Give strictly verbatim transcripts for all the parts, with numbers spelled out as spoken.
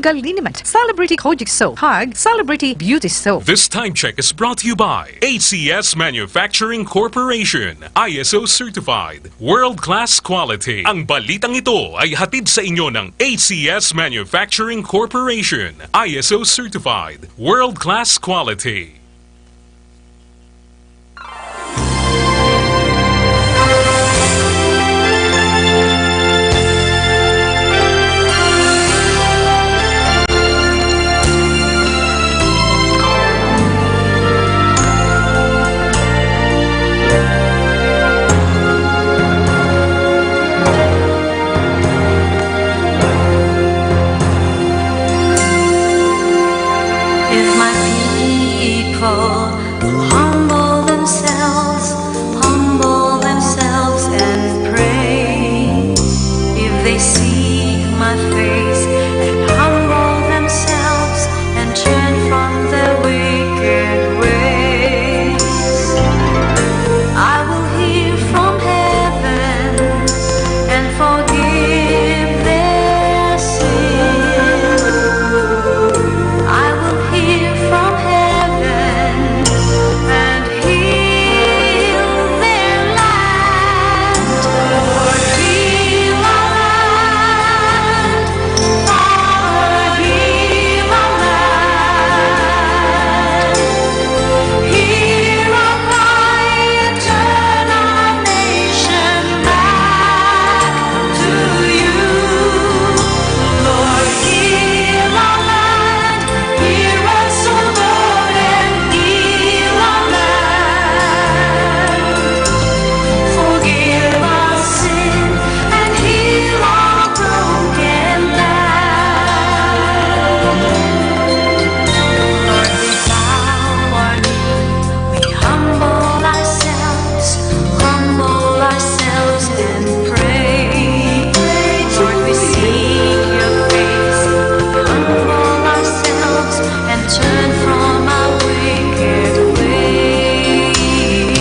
Kaliniment, Celebrity Kojic Soap, kag Celebrity Beauty Soap. This time check is brought to you by A C S Manufacturing Corporation, I S O certified, world-class quality. Ang balitang ito ay hatid sa inyo ng A C S Manufacturing Corporation, I S O certified, world-class quality. If my people will humble themselves, humble themselves and pray. If they seek my face and humble themselves and turn from their wicked ways, I will hear from heaven and forgive their sin. I will hear from heaven and heal their land. Lord, heal our land. Father, heal our land. Hear our cry and turn our nation back to you. Lord, heal our land. Hear us, O Lord, and heal our land. Forgive our sin and heal our broken land. Lord, we bow our knee, we humble ourselves, humble ourselves and pray. Lord, we seek your face, we humble ourselves and turn from our wicked ways.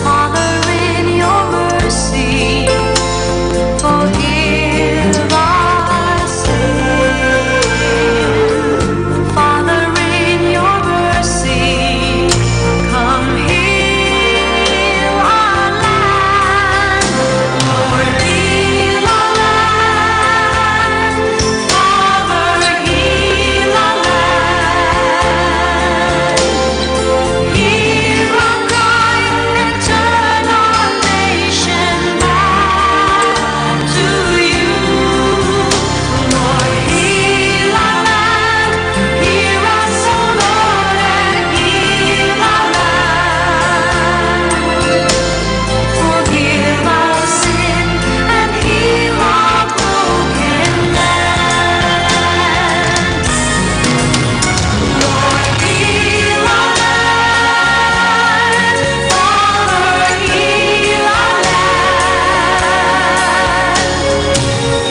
Father, in your mercy, forgive our sin. Father, in your mercy, come heal our land. Lord, heal our land. Father, heal our land. Hear our cry and turn our nation back to you. Lord, heal our land. Hear us, O Lord, and heal our land. Forgive our sin and heal our broken land. Lord, heal our land. Father, heal our land.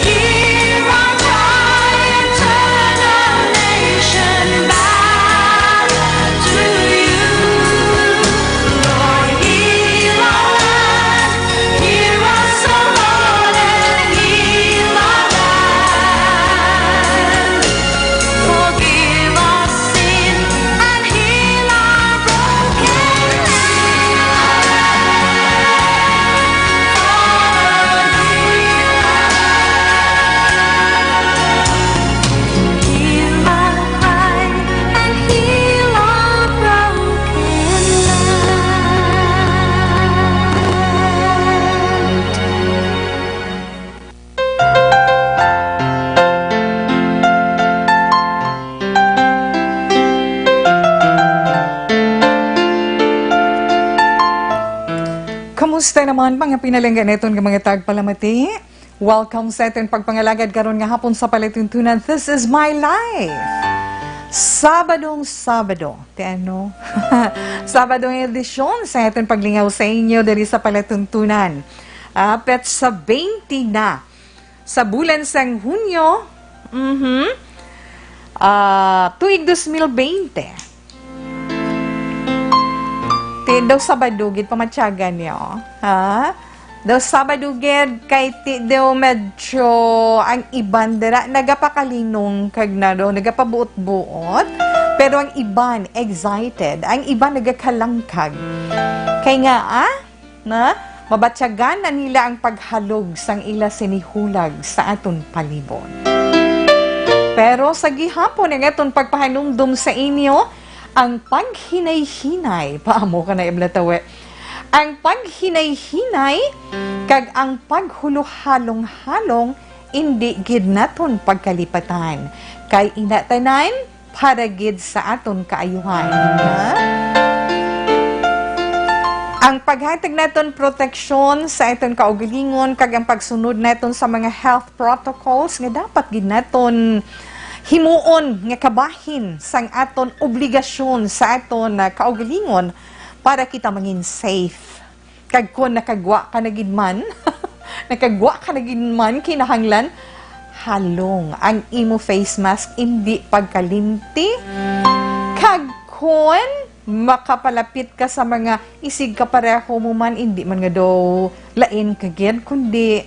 Hear our cry and turn our nation back to you. Lord, heal our land. Hear us, O Lord, and heal our land. Forgive our sin and heal our broken land. Hear our cry and heal our broken land. Kamusta naman, mga pinalangga naton nga mga tagpalamati? Welcome sa aton pagpangalagad karon nga hapon sa palatuntunan. This is my life. Sabadong Sabado. Ti ano? Sabadong edisyon sa aton paglingaw sa inyo diri sa palatuntunan. Ah, petsa twenty na sa bulan sang Hunyo. Mhm. Ah, tuig dos mil bente. Ti daw Sabado gid pamatyagan niyo, ha? Daw Sabado gid kay ti daw medyo ang iban dira nagapakalinong kag na daw nagapabuot-buot, pero ang iban excited, ang iban nagakalangkag. Kay nga, ah, na mabatyagan na nila ang paghalog sang ila sinihulag sa aton palibot. Pero sa gihapon ang aton pagpahanumdom sa inyo, ang paghinay-hinay, paamo ka na, Ibla Tawe? Ang paghinay-hinay kag ang paghulohalong-halong indi gid naton pagkalipatan, kay ina tanan para gid sa aton kaayuhan. Ha? Ang paghatag naton proteksyon sa aton kaugalingon kag ang pagsunod naton sa mga health protocols nga dapat gid naton himuon nga kabahin sang aton obligasyon sa aton, ah, kaugalingon para kita mangin safe. Kag kon nakagwa ka na gid man, nakagwa ka na gid man, kinahanglan halong ang imo face mask, indi pagkalimti. Kag kon makapalapit ka sa mga isig kapareho mo man, indi man nga daw lain ka gid, kundi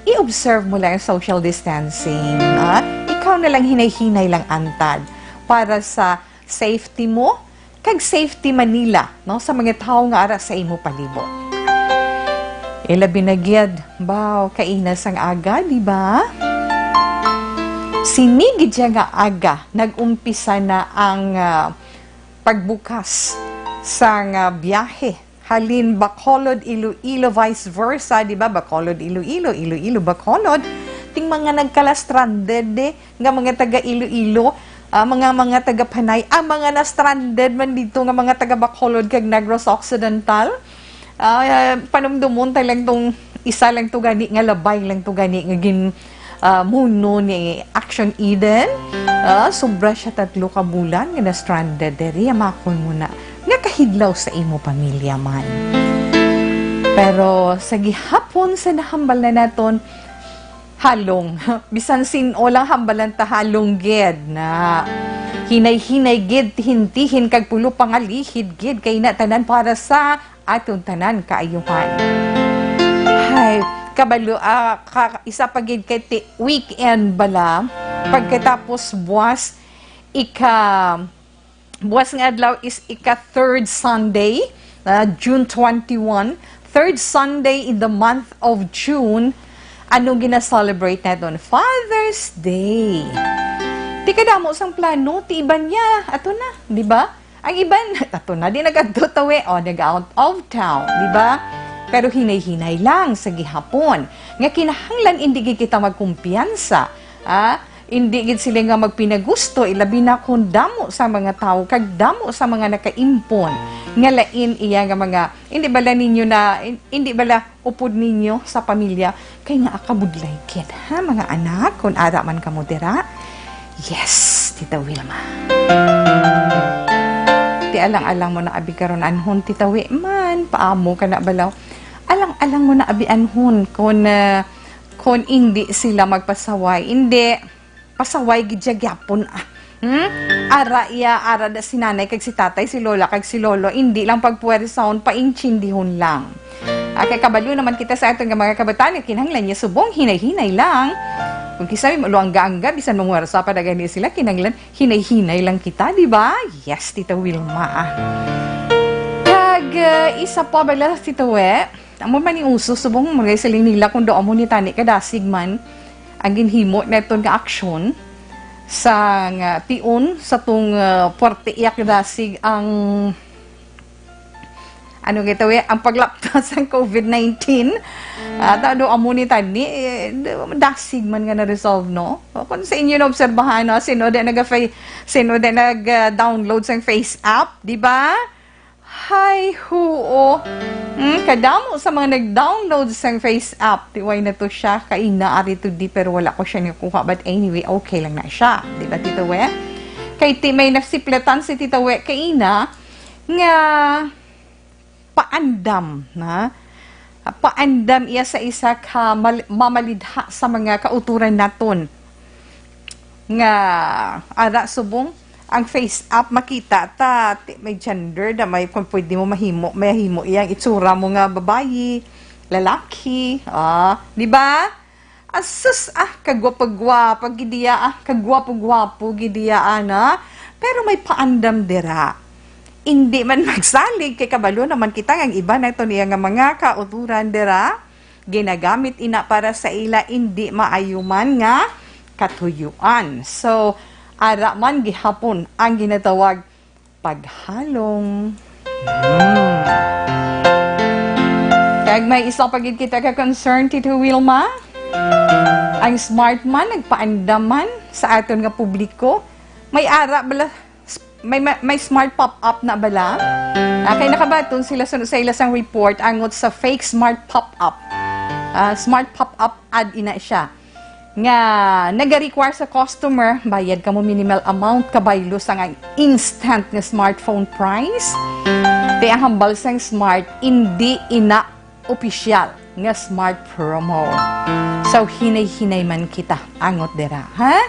i-observe mo lang ang social distancing, ha? Ikaw na lang hinay-hinay lang antad para sa safety mo, kag safety man nila, no, sa mga tawo nga ara sa imo palibot. Ilabi na gid, baw, kaina sang aga, di ba? Sini gid siya nga aga, nag-umpisa na ang, ah, pagbukas sang, ah, biyahe. Halin Bacolod, Iloilo, vice versa, di ba? Bacolod, Iloilo, Iloilo, Bacolod. Ting mga nagkala-stranded, eh, nga mga taga Iloilo, ah, mga, mga taga Panay, ang mga na-stranded man dito nga mga taga Bacolod kag Negros Occidental. Ah, panumdumon ta lang tong isa lang to gani nga labay lang to gani nga gin, ah, muno ni Action Eden. Ah, sobra siya tatlo ka bulan nga na-stranded diri. Amakon mo na nga kahidlaw sa imo pamilya man. Pero sa gihapon sa nahambal na naton, halong. Bisan sin-o lang hambalan ta halong gid na. Hinay-hinay gid, tihin-tihin kag pulo pangalihid gid kay na tanan para sa aton tanan kaayuhan. Hay, kabalo, ah, ka, isa pa gid kay ti weekend bala. Pagkatapos buwas, ika, buwas nga adlaw is ika third Sunday, ah, June twenty-one. Third Sunday in the month of June. Anong gina-celebrate naton? Father's Day. Ti kadamo sang plano, ti iban niya, ato na, di ba? Ang iban, ato na, di nag-adto tawi, o, nag-out of town, di ba? Pero hinay-hinay lang sa gihapon, nga kinahanglan indi gid kita magkumpiyansa, ah, indi gid sila nga magpinagusto, ilabi na kung damo sa mga tawo, kag damo sa mga nakaimpon, nga lain iya nga mga, hindi bala ninyo na, hin-, hindi bala upod ninyo sa pamilya, kay nga akabudlay gid, ha, mga anak, kung ara man kamo dira. Yes, Tita Wilma. Ti alang-alang mo na abi karon anhon, Tita Wi man, paamo ka na balaw. Alang-alang mo na abi anhon, kung, ah, kung indi sila magpasaway. Indi, pasaway gid siya gyapon, ah. Hmm? Ara iya, ara da si nanay kag si tatay, si lola kag si lolo, indi lang pagpuwersahon, paintindihon lang. Ah, kay kabalo naman kita sa aton nga mga kabataan nga kinahanglan niya subong hinay-hinay lang. Kung kisay, maluangga-angga, bisan manguwersa pa na gani sila, kinahanglan hinay-hinay lang kita, di ba? Yes, Tita Wilma. Kag, ah, isa pa bala, Tita We, amo man ni uso, subong mo siling nila kung do amo ni tani kadasig man ang ginhimo naton nga aksyon sa nga tion sa tong, ah, puwerte iya kadasig ang ano nga ito, eh, ang paglapta sa covid nineteen. At ano, amo ni tani, eh, dasig man nga na-resolve, no? O, kung sa inyo naobserbahan, no? Sino di nag-, sino di nag-, ah, download sang Face app, di ba? Hay, huo. Hmm, kadamo sa mga nag-download sang Face app. Tiway na to siya. Kaina, ari to di, pero wala ko siya nakuha. But anyway, okay lang na siya. Di ba, Tito We? Kay ti may nasiplatan si Tito We kaina nga paandam, na? Paandam iya sa isa ka mal-, mamalidha sa mga kauturan naton. Nga, ara subong, ang Face app makita ta, ti-, may gender na, may kung pwede mo mahimo, mahimo iyang itsura mo nga babayi, lalaki, ah, di ba? Asus, ah, kagwapo-gwapo gid iya, ah, kagwapo-gwapo gid iya, ana. Pero may paandam dira. Indi man magsalig kay kabalo naman kita nga ang iban nato niya nga mga kauturan dira, ginagamit ina para sa ila indi maayo man nga katuyuan. So, ara man gihapon ang ginatawag paghalong. Hmm. Kag may isa pa gid kita ka concern, Tito Wilma. Ang smart man, nagpaandam man sa aton nga publiko. May ara bala, may, may, may smart pop-up na bala? Ah, kay nakabaton sila sa, sa ila sang report angot sa fake smart pop-up. Ah, smart pop-up ad ina siya nga nagarequire sa customer, bayad kamo minimal amount kabaylo sang ang instant nga smartphone price. Ti ang hambal sang smart, indi ina opisyal nga smart promo. So, hinay-hinay man kita angot dira, ha?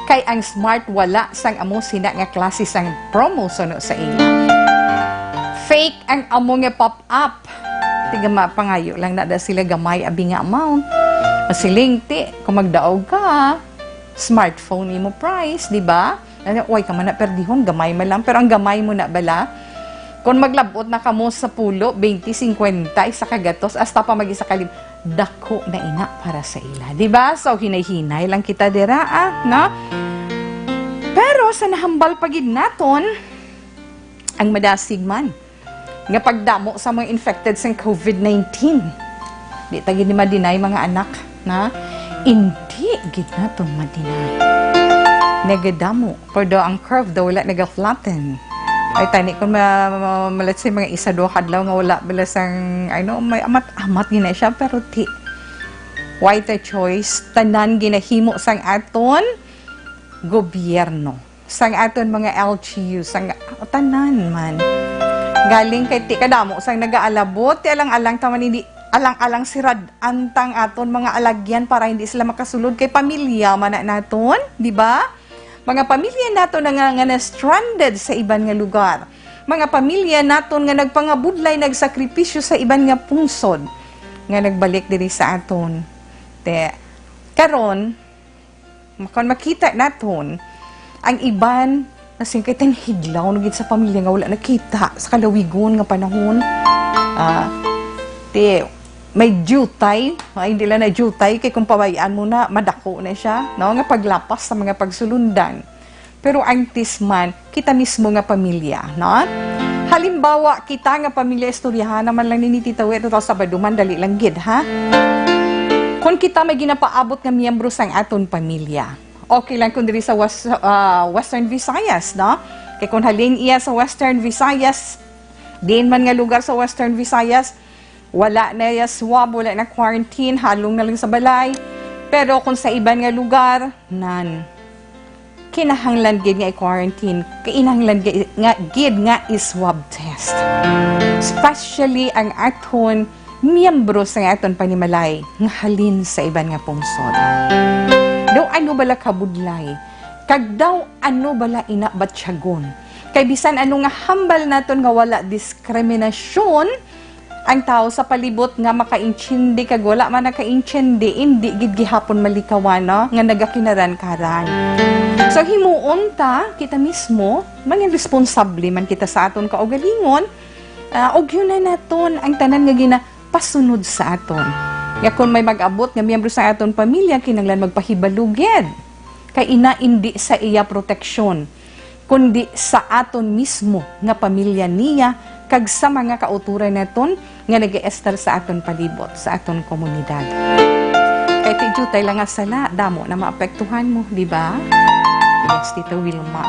Kay ang smart wala sang amo sina nga klase sang promo suno sa ila. Fake ang amo nga pop-up. Tiga mapangayo lang na da sila gamay abi nga amount. Masiling ti, kung magdaog ka, smartphone imo price, di ba? Ano, uy, ka man na perdihon, gamay man lang. Pero ang gamay mo na bala, kung maglabot na kamo sa pulo, twenty, fifty, isa ka gatos, hasta pa mag-isa ka lib-, dako na ina para sa ila. Di ba? So, hinay-hinay lang kita dira, ah, no? Pero sa nahambal pa gid naton, ang madasig man nga pagdamo sa mga infected sang covid nineteen. Di ta gid ni ma-deny, mga anak, na indi gid naton ma-deny. Nagadamo, pero daw ang curve daw wala naga-flatten. Ay, tani kung ma-, ma-, ma-, let's say, mga isa, duha ka adlaw nga wala bala sang, I know, may amat-amat gina siya, pero ti, why the choice? Tanan ginahimo sang aton gobyerno, sang aton mga L G U, sang tanan man. Galing kay ti kadamo sang nagaalabot, ti alang-alang ta man hindi, alang-alang sirad-an tang aton mga alagyan para hindi sila makasulod kay pamilya man na naton, di ba? Mga pamilya naton na nga, nga na-stranded sa iban nga lugar. Mga pamilya naton nga nagpangabudlay, nagsakripisyo sa iban nga pungsod nga nagbalik diri sa aton. Te, karon, kon makita naton, ang iban, nasing kay tinhiglaw na gid sa pamilya nga wala nakita sa kalawigon nga panahon. Ah, ti, may diutay, ay, hindi lang na diutay, kay kung pabay-an mo na, madako na siya, no? Nga paglapas sa mga pagsulundan. Pero antes man, kita mismo nga pamilya, no? Halimbawa, kita nga pamilya, istoryahan naman lang ni Tita Wet, ito Sabado man, dali lang gid, ha? Kung kita may ginapaabot nga miyembro sang aton pamilya, okay lang kung diri sa West-, ah, Western Visayas, no? Kay kung halin iya sa Western Visayas, diin man nga lugar sa Western Visayas, wala na iya swab, wala na quarantine, halong na lang sa balay. Pero kung sa iban nga lugar, nan, kinahanglan gid nga i-quarantine, kinahanglan gi-, nga gid nga i-swab test. Especially ang aton miyembro sa aton panimalay nga halin sa iban nga pungsod. Daw ano bala kabudlay? Kag daw ano bala ina batyagon? Kay bisan ano nga hambal naton nga wala diskriminasyon, ang tawo sa palibot nga makaintindi kag wala man nakaintindi, indi gid gihapon malikawan, no, nga nagakinaran-karan. So, himuon ta, kita mismo, mangin responsable man kita sa aton kaugalingon, ah, ug yun na naton ang tanan nga ginapasunod sa aton. Nga kung may mag-abot nga miyembro sa aton pamilya, kinahanglan magpahibalo gid. Kay ina indi sa iya proteksyon, kundi sa aton mismo nga pamilya niya kag sa mga kauturan naton nga nag-estar sa aton palibot, sa aton komunidad. Kay ti diutay lang nga sala, damo na maapektuhan mo, di ba? Yes, Tita Wilma.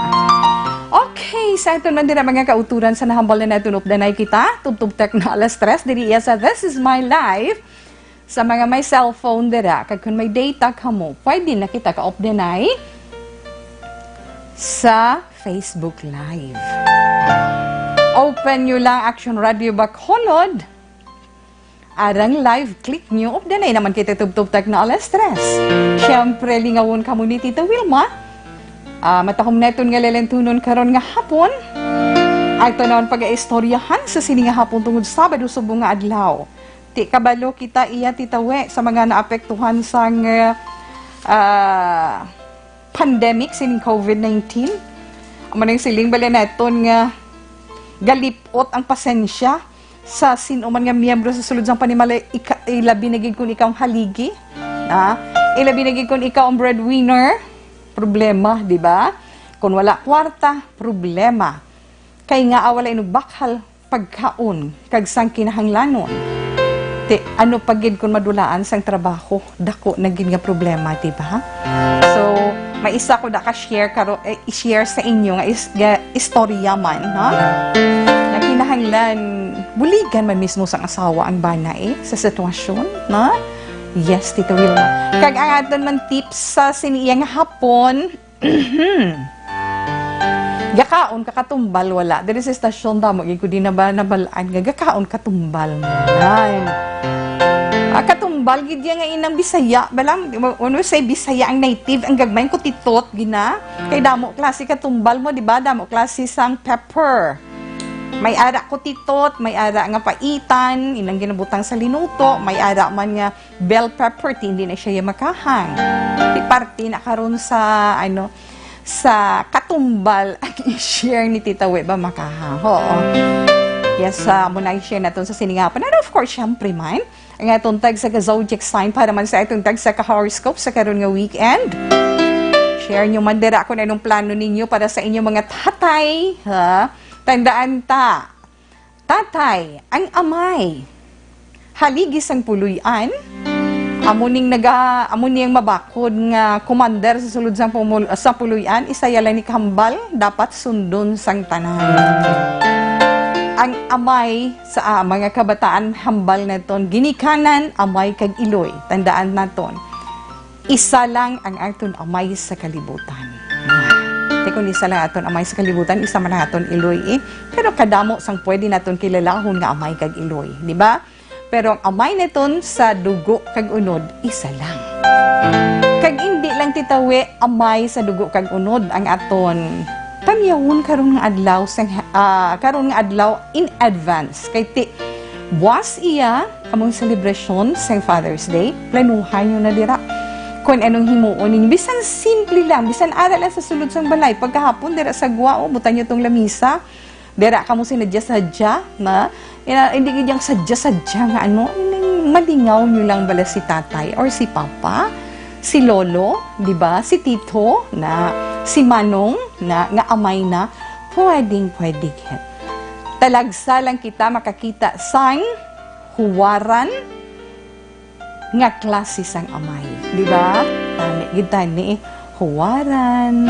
Okay, sa aton man dira mga kauturan sa nahambal na naton updanay kita, tubtob ta na alas tres, diri iya sa This Is My Life. Sa mga may cellphone dira, kag kung may data kamo, pwede na kita ka-updanay sa Facebook Live. Open nyo lang Action Radio Bacolod. Arang live, click nyo, updanay naman kita tubtob ta na alas tres. Siyempre, lingawon kamo ni Tita Wilma. Ah, matahom naton nga lalantunon karon nga hapon. Ato naman pag-aistoryahan sa sini nga hapon tungod Sabado subong nga adlaw. Ti kabalo kita iya, Tita We, sa mga naapektuhan sang, ah, pandemic sining covid nineteen. Amo nang siling bala naton nga galip-ot ang pasensya sa sin-o man nga miyembro sa sulod sang panimalay, ika-, ilabi na gid kun ikaw ang haligi, na? Ilabi na gid kun ikaw ang breadwinner, problema, di ba? Kun wala kwarta, problema. Kay nga, ah, wala inubakal pagkaon kag sang kinahanglanon. Ti, ano pa gid kun madulaan sang trabaho? Dako na gid nga problema, di ba? So, may isa ko da ka share karo, eh, i-share sa inyo nga is-, nga istorya man, ha? Nga kinahanglan buligan man mismo sang asawa ang bana, eh, sa sitwasyon, na? Yes, Tita Wilma. Kag ang aton man tips sa sini iya nga hapon, gakaon ka katumbal, wala. Diri sa estasyon, damo gid ko di na ba nabal-an nga gakaon katumbal mo. Ay. Ah, katumbal gid yan nga inang Bisaya. Balang, when we say Bisaya, ang native, ang gagmay, ang kutitot, gina. Kay damo klase katumbal mo, di ba? Damo klase sang pepper. May ara kutitot, may ara nga paitan, inang ginabutang sa linuto, may ara man nga bell pepper, ti hindi na siya makahang. Ti parte na karon sa, ano, sa katumbal ang i-share ni Tita We ba makahang. Oo. Yes, ah, amo na i-share naton sa sini nga hapon. And of course, syempre man, ang aton tagsa ka zodiac sign para man sa aton tagsa ka horoscope sa karon nga weekend. Share nyo man dira kung anong plano ninyo para sa inyong mga tatay, ha? Tandaan ta, tatay, ang amay, haligi sang puloy-an, amo ning naga-, amo niyang mabakod nga commander sa sulod sang pumul-, sa puloy-an, isa ya lang ni kahambal, dapat sundon sang tanan. Ang amay sa, ah, mga kabataan, hambal naton, ginikanan, amay kag iloy. Tandaan naton, isa lang ang aton amay sa kalibutan. Ti kon isa lang aton amay sa kalibutan, isa man ang aton iloy, eh. Pero kadamo sang pwede naton kilalahon nga amay kag iloy, di ba? Pero ang amay naton sa dugo kag unod, isa lang. Kag indi lang, Tita We, amay sa dugo kag unod ang aton tamyawon karon nga adlaw sang, ah, karon nga adlaw in advance. Kay ti, buwas iya, among selebrasyon sang Father's Day, planuhan nyo na dira kung anong himuon ninyo. Bisan simple lang, bisan ara lang sa sulod sang balay, pagkahapon dira sa gwa, o, butang nyo tong lamisa, dira kamo sinadya-sadya, na, ina-, hindi gid yang sadya-sadya nga ano, ining malingaw nyo lang bala si tatay or si papa, si lolo, di ba? Si tito, na, si manong, na, nga amay na, pwedeng pwede gid. Talagsa lang kita makakita sang huwaran nga klase sang amay, di ba? Tani, gid tani, huwaran,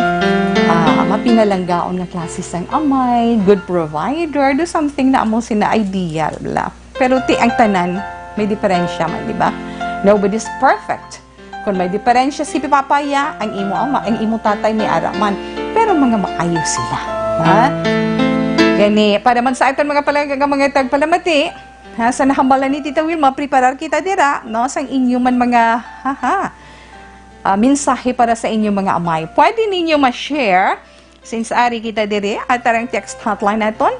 ah, mapinalanggaon nga klase sang amay, good provider, do something na amo sina ideal la. Pero ti ang tanan, may diferensya man, di ba? Nobody's perfect. Kung may diferensya si Papa ya, ang imo ama, ang imo tatay may ara man. Pero mga maayo sila, ha? Gani, para man sa aton mga palangga, mga tagpalamati, ha, sa nahambalan ni Tita Wilma, preparar kita dira, no, sang inyo man mga, haha, ah, mensahe para sa inyo mga amay. Pwede ninyo ma-share, since ari kita diri, at tarang text hotline naton.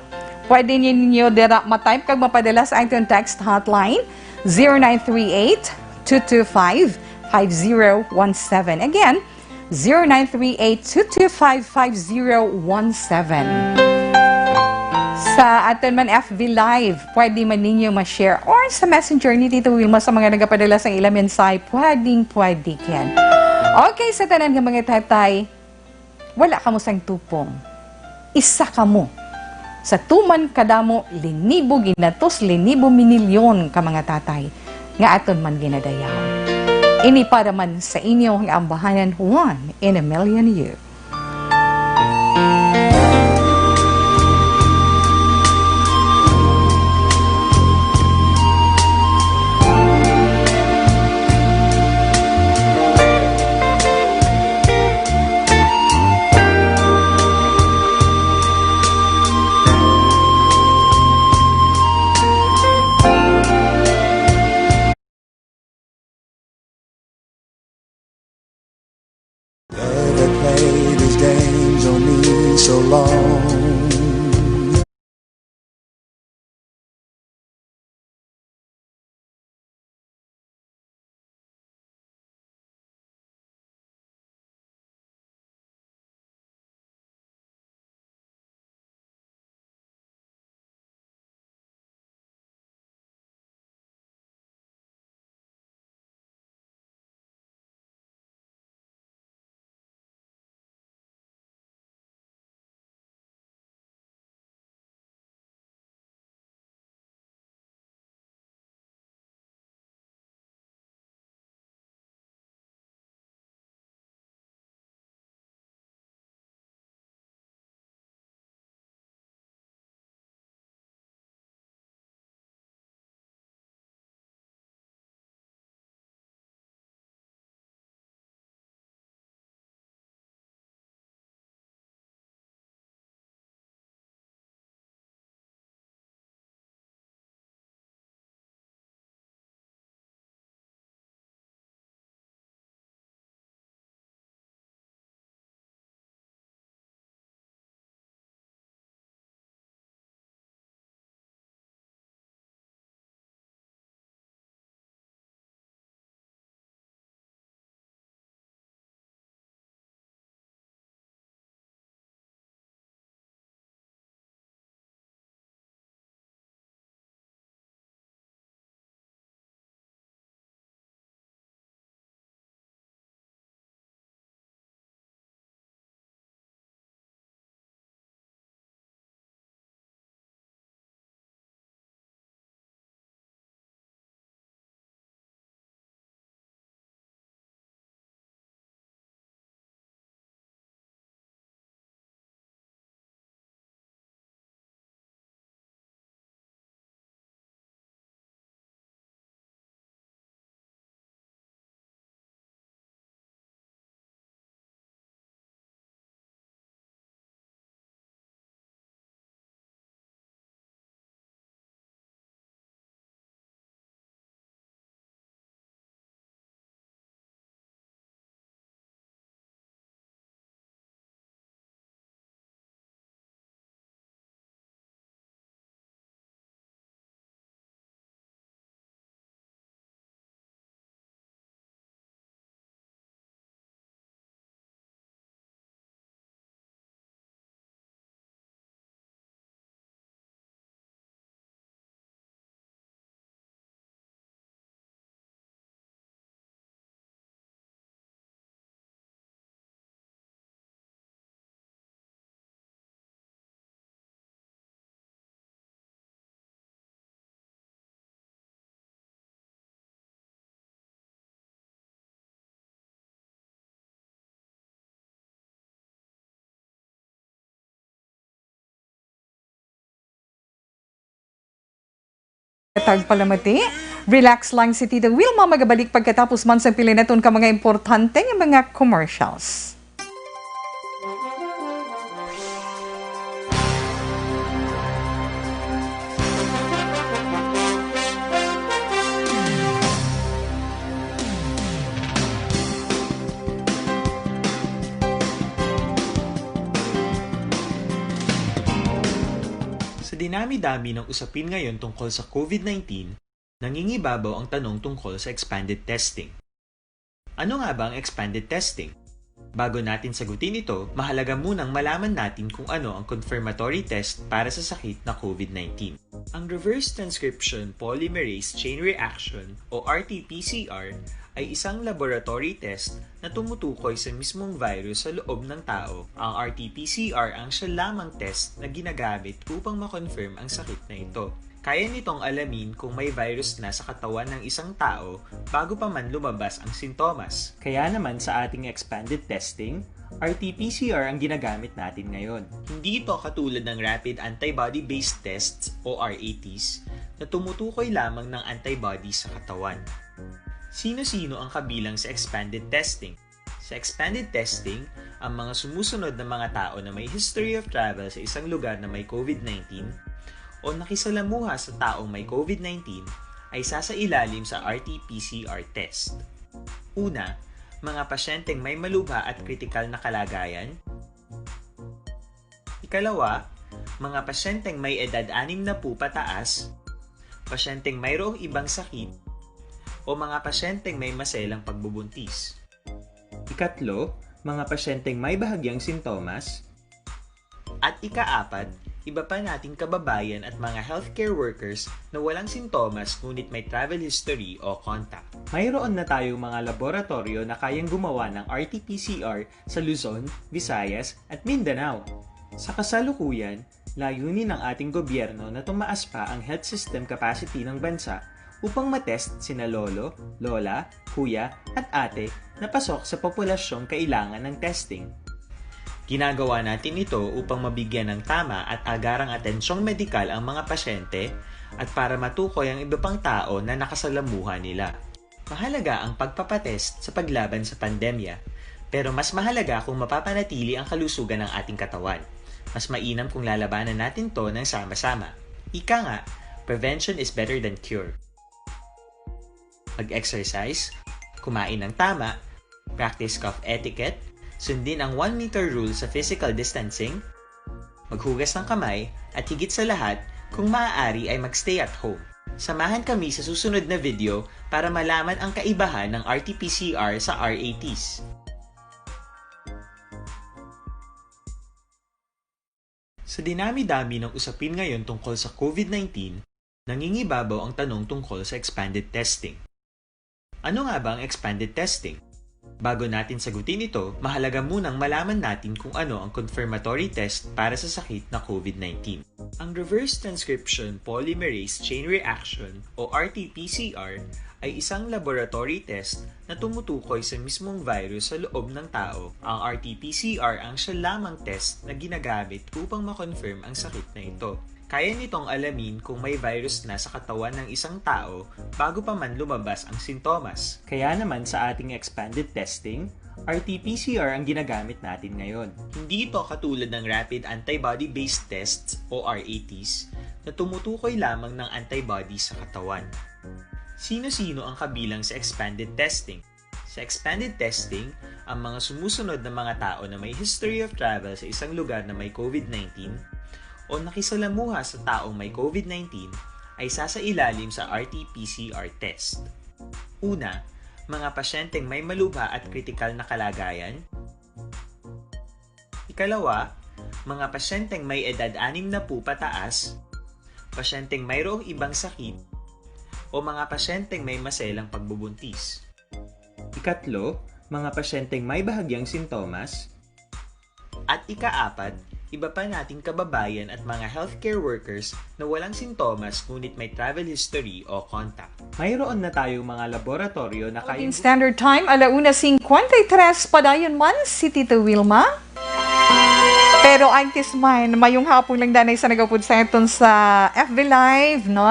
Pwede ninyo dira ma-type kag mapadala sa aton text hotline, zero nine three eight, two two five, five zero one seven. Again, zero nine three eight, two two five, five zero one seven. Sa aton man F B Live, pwede man ninyo ma-share, or sa Messenger ni Tito Wilma sa mga nagapadala sang ilang mensahe, pwedeng pwede gid. Okay, sa tanan nga mga tatay, wala kamo sang tupong. Isa kamo sa tuman kadamo, linibo ginatos, linibo minilyon ka mga tatay nga aton man ginadayaw. Ini para man sa inyo nga ambahanan, one in a million you. That they play these games on me so long. Tagpalamati, relax lang si Tita Wilma, magabalik pagkatapos man sang pila naton ka mga importante nga mga commercials. Sa dinami-dami ng usapin ngayon tungkol sa COVID nineteen, nangingibabaw ang tanong tungkol sa expanded testing. Ano nga ba ang expanded testing? Bago natin sagutin ito, mahalaga munang malaman natin kung ano ang confirmatory test para sa sakit na COVID nineteen. Ang reverse transcription polymerase chain reaction o R T P C R ay isang laboratory test na tumutukoy sa mismong virus sa loob ng tao. Ang R T P C R ang siya lamang test na ginagamit upang ma-confirm ang sakit na ito. Kaya nitong alamin kung may virus na sa katawan ng isang tao bago pa man lumabas ang sintomas. Kaya naman sa ating expanded testing, R T P C R ang ginagamit natin ngayon. Hindi ito katulad ng rapid antibody-based tests o R A Ts na tumutukoy lamang ng antibody sa katawan. Sino-sino ang kabilang sa expanded testing? Sa expanded testing, ang mga sumusunod na mga tao na may history of travel sa isang lugar na may COVID nineteen o nakisalamuha sa taong may COVID nineteen ay sasailalim sa R T P C R test. Una, mga pasyenteng may malubha at kritikal na kalagayan. Ikalawa, mga pasyenteng may edad anim na po pataas, pasyenteng mayroong ibang sakit, o mga pasyenteng may maselang pagbubuntis. Ikatlo, mga pasyenteng may bahagyang sintomas. At ikaapat, iba pa nating kababayan at mga healthcare workers na walang sintomas ngunit may travel history o contact. Mayroon na tayong mga laboratoryo na kayang gumawa ng R T P C R sa Luzon, Visayas, at Mindanao. Sa kasalukuyan, layunin ng ating gobyerno na tumaas pa ang health system capacity ng bansa upang matest sina lolo, lola, kuya, at ate na pasok sa populasyong kailangan ng testing. Ginagawa natin ito upang mabigyan ng tama at agarang atensyong medikal ang mga pasyente at para matukoy ang iba pang tao na nakasalamuha nila. Mahalaga ang pagpapatest sa paglaban sa pandemya, pero mas mahalaga kung mapapanatili ang kalusugan ng ating katawan. Mas mainam kung lalabanan natin 'to ng sama-sama. Ika nga, prevention is better than cure. Mag-exercise, kumain ng tama, practice cough etiquette, sundin ang one meter rule sa physical distancing, maghugas ng kamay, at higit sa lahat, kung maaari ay mag-stay at home. Samahan kami sa susunod na video para malaman ang kaibahan ng R T P C R sa R A Ts. Sa dinami-dami ng usapin ngayon tungkol sa COVID nineteen, nangingibabaw ang tanong tungkol sa expanded testing. Ano nga ba ang expanded testing? Bago natin sagutin ito, mahalaga munang malaman natin kung ano ang confirmatory test para sa sakit na COVID nineteen. Ang reverse transcription polymerase chain reaction o R T P C R ay isang laboratory test na tumutukoy sa mismong virus sa loob ng tao. Ang R T P C R ang siya lamang test na ginagamit upang ma-confirm ang sakit na ito. Kaya nitong alamin kung may virus na sa katawan ng isang tao bago pa man lumabas ang sintomas. Kaya naman sa ating expanded testing, R T P C R ang ginagamit natin ngayon. Hindi ito katulad ng rapid antibody-based tests o R A Ts na tumutukoy lamang ng antibody sa katawan. Sino-sino ang kabilang sa expanded testing? Sa expanded testing, ang mga sumusunod na mga tao na may history of travel sa isang lugar na may COVID nineteen o nakisalamuha sa taong may COVID nineteen ay sasailalim sa R T P C R test. Una, mga pasyenteng may malubha at kritikal na kalagayan. Ikalawa, mga pasyenteng may edad anim na po pataas, pasyenteng mayroong ibang sakit, o mga pasyenteng may maselang pagbubuntis. Ikatlo, mga pasyenteng may bahagyang sintomas. At ikaapat, iba pa nating kababayan at mga healthcare workers na walang sintomas ngunit may travel history o contact. Mayroon na tayong mga laboratorio na kayang Standard Time, alauna singkwenta y tres, padayon man si Tita Wilma. Pero antes man, mayong hapon lang danay sa nagapod sa aton sa F B Live, no?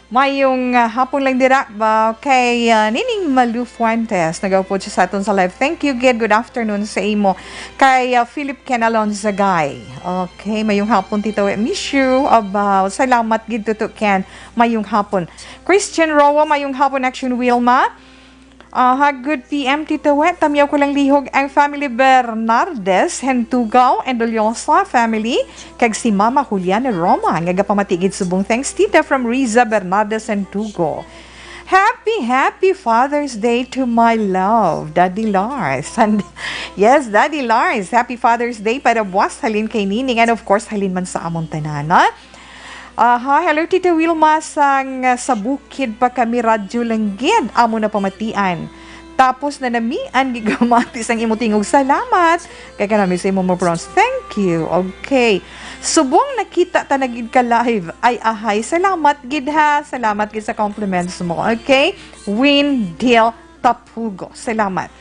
Mayong, ah, hapon lang dira ba kay, ah, Nining Malu Fuentes, nagaupod siya sa aton sa live. Thank you, gid. Good afternoon sa imo. Kay, ah, Philip Ken Alonzagay. Okay, mayong hapon, Tito. Miss you. About. Salamat, gid, Tuto Ken. Mayong hapon. Christian Roa, mayong hapon, Action Wilma. Aha, good P M, Tito Wet. Tamyaw ko lang lihog ang family Bernardes, Hentugaw, and Doliosa family, kag si Mama Juliana Roma, nga gapamati gid subong thanks, Tita, from Riza Bernardes, Hentugo. Happy, happy Father's Day to my love, Daddy Lars. And yes, Daddy Lars, happy Father's Day para buwas halin kay Nining, and of course, halin man sa amon tanan, ha? Aha, hello, Tita Wilma, sang, uh, sa bukid pa kami, Radyo Langgid, amo na pamatian. Tapos na namian, gigamati sang imo tingog. Salamat. Kay kanami sa imo mo bronze. Thank you. Okay. Subong nakita ta na gid ka live. Ay, ahay. Salamat gid, ha. Salamat gid sa compliments mo. Okay? Windil Tapugo. Salamat.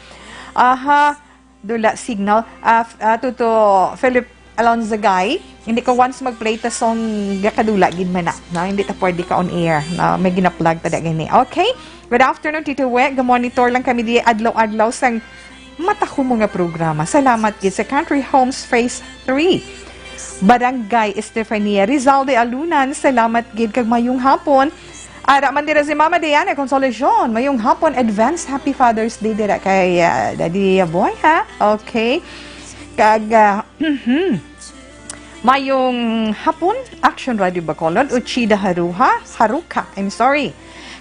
Aha. Dula signal. Ah, f-, ah, Tuto Philip Alonzagay, hindi ka once mag-play ta song gakadula gid man na, no? Hindi ta pwede ka on air, no? May gina-plug ta da gani. Okay? Good afternoon, Tito We. Ga-monitor lang kami di adlaw-adlaw sang matahumo nga programa. Salamat gid sa Country Homes Phase three. Barangay Estefania Rizal de Alunan, salamat gid kag mayong hapon. Ara man dira si Mama Diana Consolacion, mayong hapon, advance happy Father's Day dira kay, ah, Daddy Boy, ha? Okay. Kag, ah, mhm. Mayong hapon, Action Radio Bacolod, Uchida Haruha, Haruka, I'm sorry.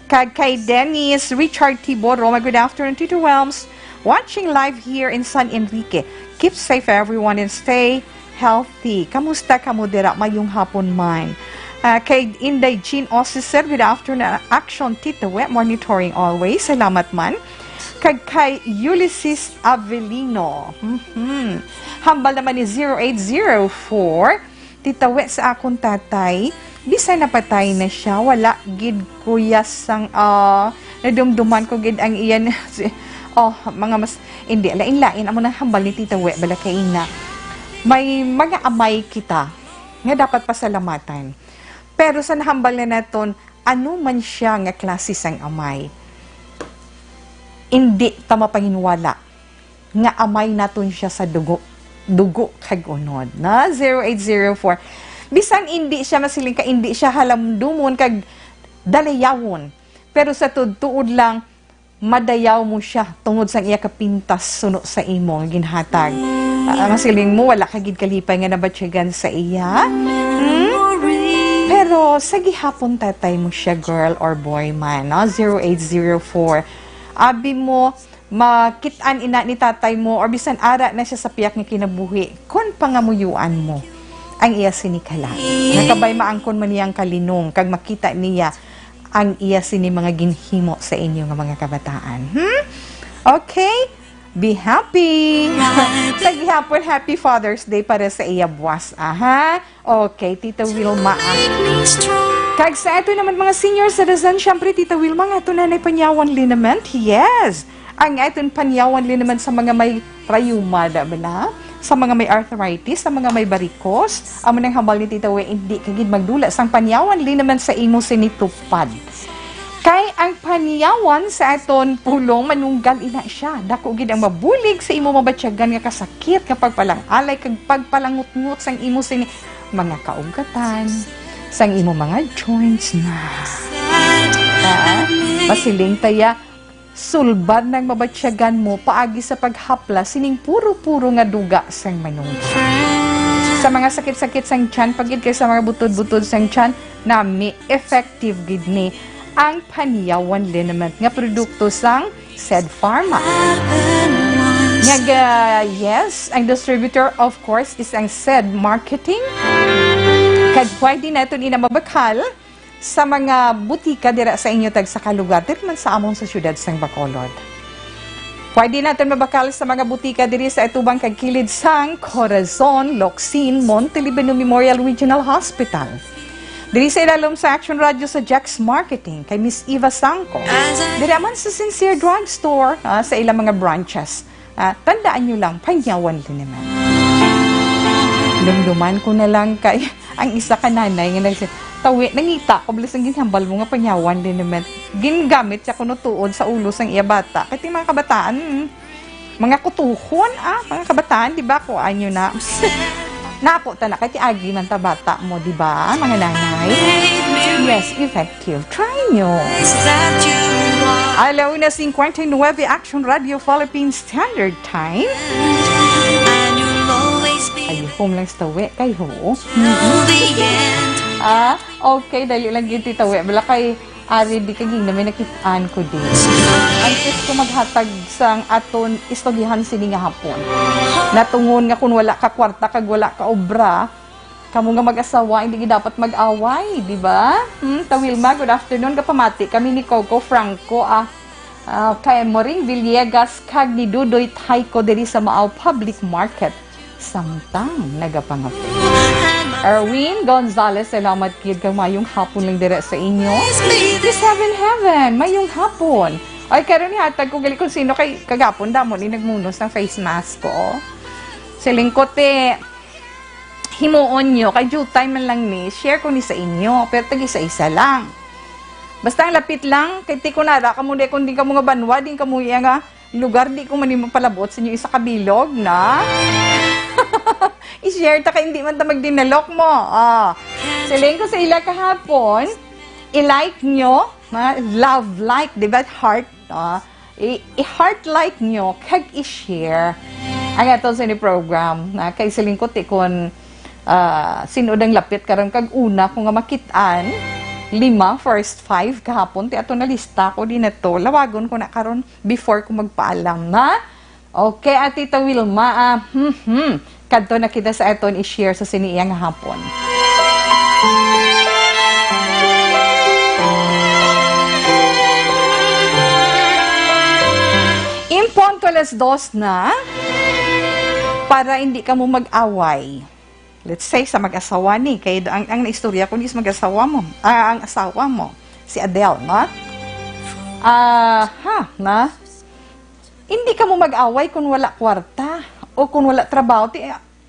Kag kay Dennis Richard Tibo Roma, good afternoon, Tito Welms. Watching live here in San Enrique. Keep safe, everyone, and stay healthy. Kamusta kamo dira? Mayong hapon man. Ah, kay Inday Jean Osiser, good afternoon. Action, Tito We, monitoring always. Salamat man. Kag kay Ulysses Avelino. Mhm. Hambal naman ni zero eight zero four, Tita We, sa akon tatay, bisan napatay na siya, wala gid ko iya sang, ah, nadumduman ko gid ang iya na, si, oh, mga mas, hindi, lain-lain, amo nang hambal ni Tita We, bala kay ina. May mga amay kita nga dapat pasalamatan. Pero sa nahambal na naton, ano man siya nga klase sang amay, indi ta mapanginwala nga amay naton siya sa dugo, dugo kag unod, na zero eight zero four. Bisan indi siya masiling ka, indi siya halamdomon kag dalayawon, pero sa tuod-tuod lang, madayaw mo siya tungod sang iya kapintas suno sa imo nga ginhatag. Ah, masiling mo, wala ka gid kalipay nga nabatyagan sa iya? Hmm? Pero sa gihapon tatay mo siya, girl or boy man, no? Zero eight zero four. Abi mo, makit-an ina ni tatay mo or bisan ara na siya sa piyak nga kinabuhi, kon pangamuyuan mo ang iya sini kalag. Nakabay maangkon man niya ang kalinong kag makita niya ang iya sini mga ginhimo sa inyo nga mga kabataan. Hmm? Okay? Be happy! Sa gihapon, happy Father's Day para sa iya buwas, aha. Okay, Tita Wilma, ah. Kag sa ato naman mga senior citizen, syempre, Tita Wilma, nga ato na nay panyawan liniment. Yes! Ang aton panyawan liniment sa mga may rayuma, da ba na? Sa mga may arthritis, sa mga may varicose, amo nang hambal ni Tita We, hindi ka gid magdula sang panyawan liniment sa imo sinitupad. Kay ang panyawan sa aton pulong, manunggal ina siya. Dako gid ang mabulig sa imo mabatyagan nga kasakit, nga pagpalangalay kag pagpalangutngot sang imo sini mga kaugatan, sang imo mga joints na. Ah, masiling taya, sulbad nang mabatyagan mo paagi sa paghaplas sining puro-puro nga duga sang manunggal. Sa mga sakit-sakit sang tiyan, pagid kay sa mga butod-butod sang tiyan, nami effective gid ni ang Panyawan Liniment nga produkto sang Sed Pharma. Nga, yes, ang distributor, of course, is ang Sed Marketing. Kag pwede naton ina mabakal sa mga butika dira sa inyo tagsa ka lugar, diri man sa amon sa siyudad sang Bacolod. Pwede naton mabakal sa mga butika diri sa atubang kag kilid sang Corazon, Locsin, Monteliban Memorial Regional Hospital. Diri sa ilalom sa Action Radio sa Jax Marketing kay Miss Eva Sangco. Dira man sa Sincere Drugstore, ah, sa ilang mga branches. Ah, tandaan nyo lang, Panyawan Liniment. Lumduman ko na lang kay ang isa ka nanay nga nagsi-, Tawi, nangita ko, bilis ang ginhambal mo nga panyawan din naman. Gingamit siya kuno tuod sa ulo sang iya bata. Kay ti mga kabataan, mm, mga kutuhon, ah, mga kabataan, di ba? Kuhaan nyo na. Nako ta na, kay ti agi man ta bata mo, di ba, mga nanay? Yes, effective. Try nyo. Alauna cincuenta y nueve, Action Radio Philippines Standard Time. Ay, home lang sa tawi. Kay ho. Ah, okay, dali lang gyud ti tawi. Bala kay ari di kaging na may nakit-an ko din. Antes ko maghatag sang aton istoryahan sini nga hapon. Natungon nga kung wala ka kwarta kag wala ka obra, kamo nga mag-asawa, hindi gid dapat mag-away, di ba? Hmm, Tawilma, good afternoon. Gapamati kami ni Coco Franco, ah, ah, kay Moring Villegas, kag ni Dudoy Tayco diri sa Maaw Public Market. Samtang nagapangapo. Erwin Gonzalez, salamat gid kag mayong hapon lang dira sa inyo. Miss Heaven Heaven, mayong hapon. Ay, karon ihatag ko gali kung sino kay kagapon damo ni nagmunos ng face mask ko. Siling ko, te, himuon nyo, kay jutay man lang ni, share ko ni sa inyo, pero tag isa-isa lang. Basta ang lapit lang, kay ti ko nara kamo di, kung di kamo nga banwa, di kamo iya nga lugar, di ko man ni mapalabot sa inyo isa ka bilog, na? I-share ta kay hindi man ta magdinalok mo. Ah. Siling ko sa ila kahapon, i-like nyo, ma, love like, di ba? Heart, ah. I, i-heart like nyo, kag i-share ang aton sa ni program, na kay siling ko ti kon, ah, sin-od ang lapit karon kag una ko nga makit-an, lima, first five kahapon, ti ato na lista ko din na to. Lawagon ko na karon before ko magpaalam, na? Okay, Ate Tita Wilma, ah, hmm, hmm. Kadto na kita sa aton i-share sa sini iya nga hapon. In punto alas dos na, para hindi kamo mag-away. Let's say, sa mag-asawa ni, kay ang, ang naistorya ko ni is mag-asawa mo, ah, ang asawa mo, si Adele, no? Ah, ha, na? Hindi kamo mag-away kung wala kwarta o kung wala trabaho. Ti,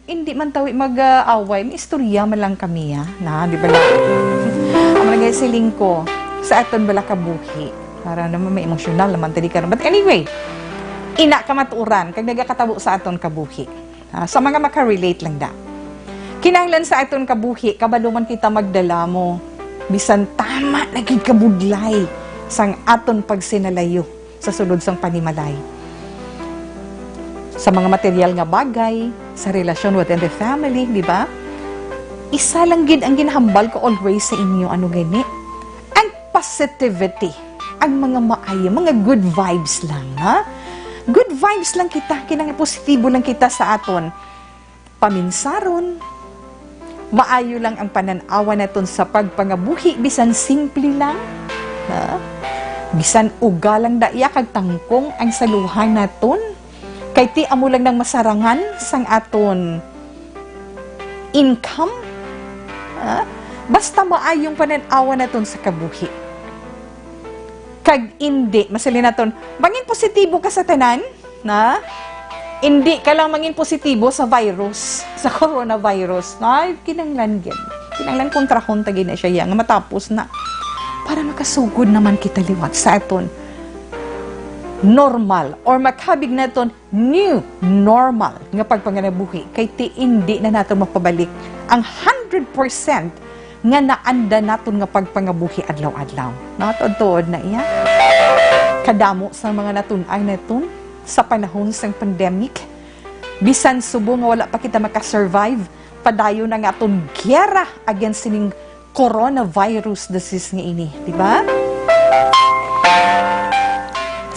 hindi man tawi mag-away, may istorya man lang kami, ha? Na, di ba lang? Ang mga siling ko, sa aton bala kabuhi. Para naman may emosyonal naman tadi karon. But anyway, ina kamatuoran, kag nagakatabo sa aton kabuhi. Ah, sa mga makarelate lang da. Kinahanglan sa aton kabuhi, kabalo man kita magdala mo. Bisan tama na gid kabudlay sang aton pagsinalayo sa sulod sang panimalay. Sa mga material nga bagay, sa relasyon within the family, di ba? Isa lang gid ang ginahambal ko always sa inyo, ano gani? Ang positivity, ang mga maayo, mga good vibes lang, ha? Good vibes lang kita, kinahanglan positibo lang kita sa aton paminsaron. Maayo lang ang panan-awa naton sa pagpangabuhi, bisan simple lang, ha? Bisan uga lang da iya kag tangkong ang saluhan naton, kay ti amo lang nang masarangan sang aton income, ha? Basta maayong panan-awa naton sa kabuhi. Kag indi, masilin naton, mangin positibo ka sa tanan, na? Indi ka lang mangin positibo sa virus, sa coronavirus. Ay, kinahanglan gid. Kinahanglan kontrahon ta gid na siya, ya, nga matapos na. Para makasugod naman kita liwat sa aton normal or makabig naton new normal nga pagpanginabuhi, kay ti indi na nato mapabalik ang hundred percent nga naanda naton nga pagpangabuhi adlaw-adlaw. Natuod-tuod na iya. Kadamo sa mga natun-ay naton sa panahon sang pandemic, bisan subong nga wala pa kita makasurvive, padayon ang aton giyera against sining coronavirus disease nga ini, di ba?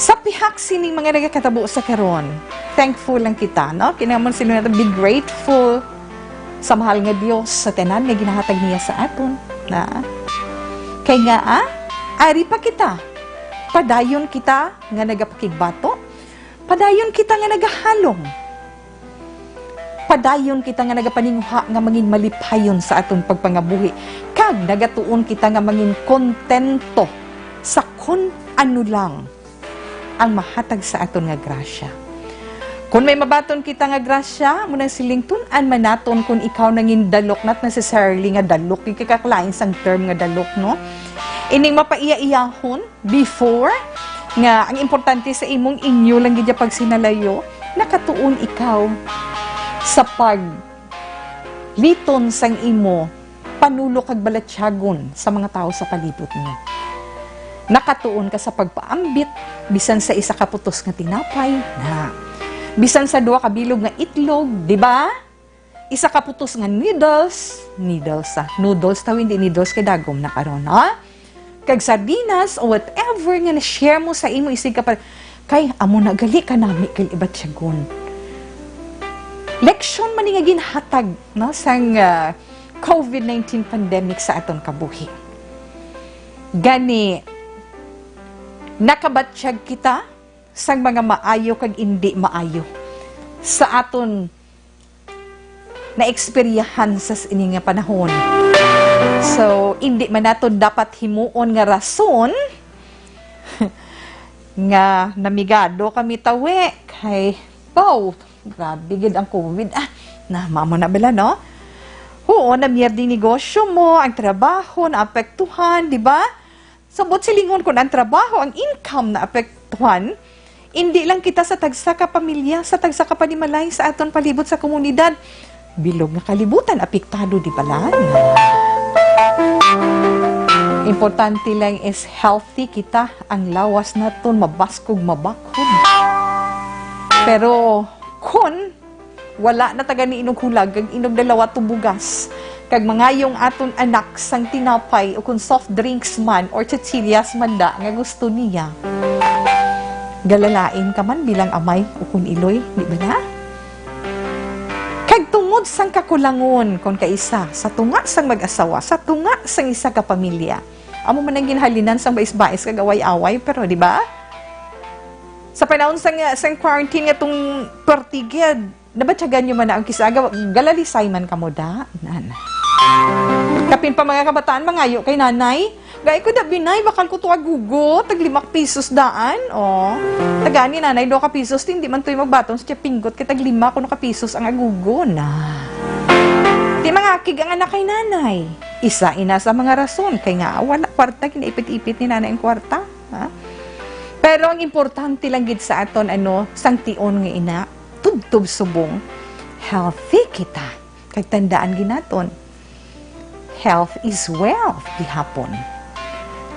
Sa pihak sining mga nagakatabo sa karon, thankful lang kita, no? Kinahanglan sila nato be grateful sa mahal nga Dios, sa tanan nga ginahatag niya sa aton, na? Kay nga, ah, ari pa kita, padayon kita nga nagapakigbato, padayon kita nga nagahalong. Padayon kita nga nagapaninguha nga mangin malipayon sa aton pagpangabuhi, kag nagatuon kita nga mangin kontento sa kun ano lang ang mahatag sa aton nga grasya. Kung may mabaton kita nga grasya, amo nang siling, tun-an man naton kung ikaw nangin dalok, not necessarily nga dalok, ikakakalain sang term nga dalok, no? Ining mapaiya-iyahon, before, nga ang importante sa imong inyo lang gid ya pagsinalayo, nakatuon ikaw sa pagliton sang imo panulo kag balatyagon sa mga tawo sa palibot mo. Nakatuon ka sa pagpaambit bisan sa isa ka putos nga tinapay, na bisan sa duha ka bilog nga itlog, di ba? Isa ka putos nga noodles, noodles, ah, noodles taw, hindi needles kay dagom na karon, ha? Kag sardinas o whatever nga na-share mo sa imo isig ka pa, kay amo na gali kanami kay ibatyagon. Leksyon man ni nga ginhatag, no, sang, ah, covid nineteen pandemic sa aton kabuhi. Gani, nakabatyag kita sang mga maayo kag indi maayo sa aton naeksperyahan sa s-, ini nga panahon. So, indi man naton dapat himuon nga rason nga namigado kami tawi kay, wow, grabe gid ang covid. Ah, na, mamo na bala, no? Oo, namier ding negosyo mo, ang trabaho naapektuhan, di ba? Sabot silingon, kun ang trabaho, ang income naapektuhan, indi lang kita sa tagsa ka pamilya, sa tagsa ka panimalay sa aton palibot sa komunidad. Bilog nga kalibutan apektado, di ba lang? Importante lang is healthy kita, ang lawas naton mabaskog, mabakhod. Pero kun wala na ta gani inog hulag kag inog dalawa tubugas, kag mangayong aton anak sang tinapay o kon soft drinks man or chichillas man da nga gusto niya, galalain ka man bilang amay o kon iloy, di ba na? Kag tungod sang kakulangon kon kaisa sa tunga sang mag-asawa, sa tunga sang isa ka pamilya, amo man ang ginhalinan sang bais-bais kag away-away, pero di ba? Sa panahon sang, sang quarantine nga tong pertigid, nabatyagan nyo man na ang kisa, ga-, galalisay man kamo da? Nan. Kapin pa mga kabataan, mangayo kay nanay. Gai ko da, binay, bakal ko to agugo, tag lima ka pisos daan. O, tagaan ni nanay, duha ka pisos, hindi man to'y magbaton sa pinggot, kay tag lima kuno ka pisos ang agugo na. Di mangakig ang anak kay nanay. Isa ina sa mga rason, kay nga wala kwarta, ginaipit-ipit ni nanay ang kwarta. Ha? Pero ang importante lang gid sa aton, ano, sang tion nga ina, tubtob subong, healthy kita. Kag tandaan gid naton, health is wealth gihapon.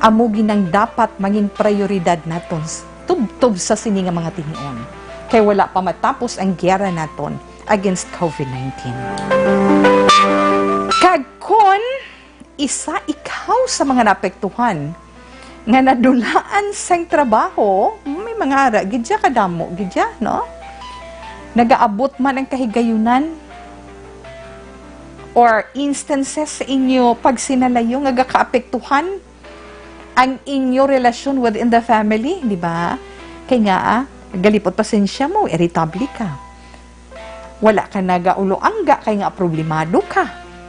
Amo gid ang dapat mangin prioridad naton s-, tubtob sa sini nga mga tion, kay wala pa matapos ang giyera naton against covid nineteen. Kag kon isa ikaw sa mga naapektuhan nga nadulaan sang trabaho, may mga ara gid ya, kadamo gid ya, no? Nagaabot man ang kahigayunan or instances sa inyo pagsinalayo nga gakaapektuhan ang inyo relasyon within the family, di ba? Kay nga, ah, galipot pasensya mo, irritable ka. Wala ka nagaulo-angga kay nga problemado ka.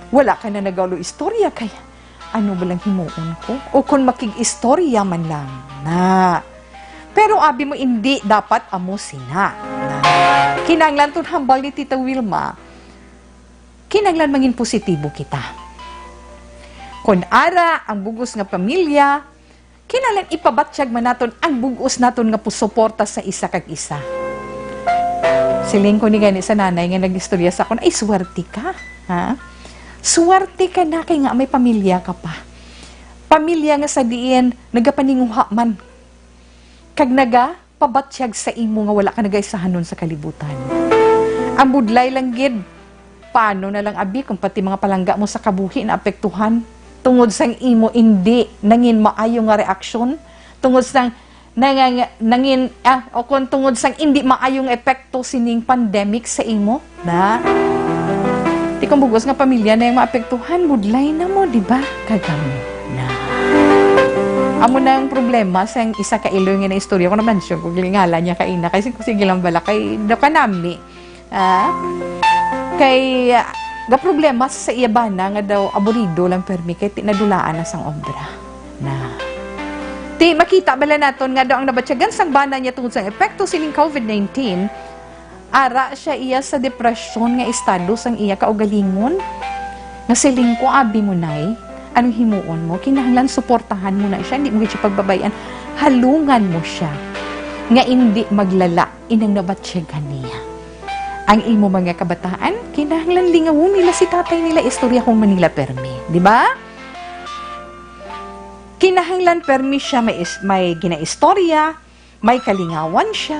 Wala ka na nagaulo-istorya kay ano ba lang himuon ko? O kung makig-istorya man lang na. Pero abi mo, indi dapat amo sina. Na. Kinahanglan tun hambal ni Tita Wilma, kinahanglan mangin positibo kita. Kon ara ang bug-os nga pamilya, kinahanglan ipabatyag man naton ang bug-os naton nga suporta sa isa kag isa. Siling ko ni gani sa nanay nga nag-istorya sa akon, "Ay, swerte ka, ha? Swerte ka na kay nga may pamilya ka pa. Pamilya nga sa diin nagapaninguha man kag nagapabatyag sa imo nga wala ka nagaisahanon sa kalibutan." Ang budlay lang gid, paano na lang, abi, kung pati mga palangga mo sa kabuhi naapektuhan tungod sang imo indi nangin maayo nga reaksyon, tungod sang nangang-, nangin, ah, o kung tungod sang indi maayo nga epekto sining pandemic sa imo, na? Ti kung bug-os nga pamilya na ang maapektuhan, budlay na mo, di ba? Kagamo na. Amo na ang problema sa isa ka iloy nga naistorya ko, na-mention ko, gilingalan niya kaina, kay sige, sige lang bala, kay daw kanami. Ah? Kay, ah, ga problema sa iya bana nga daw aburido lang permi kay ti-, nadulaan na sang obra. Na. Ti, makita bala naton nga daw ang nabatyagan sang bana niya tungod sang epekto sining covid nineteen, Ara siya iya sa depresyon nga estado sang iya kaugalingon. Nga siling ko, abi mo, Nay, anong himuon mo? Kinahanglan suportahan mo na siya, hindi mo gid siya pagbabayan. Halungan mo siya nga indi maglala inang nabatyagan niya. Ang imo mga kabataan, kinahanglan lingawon nila si tatay nila, istoryahon man nila permi, di ba? Kinahanglan permi siya may is-, may ginaistorya, may kalingawan siya.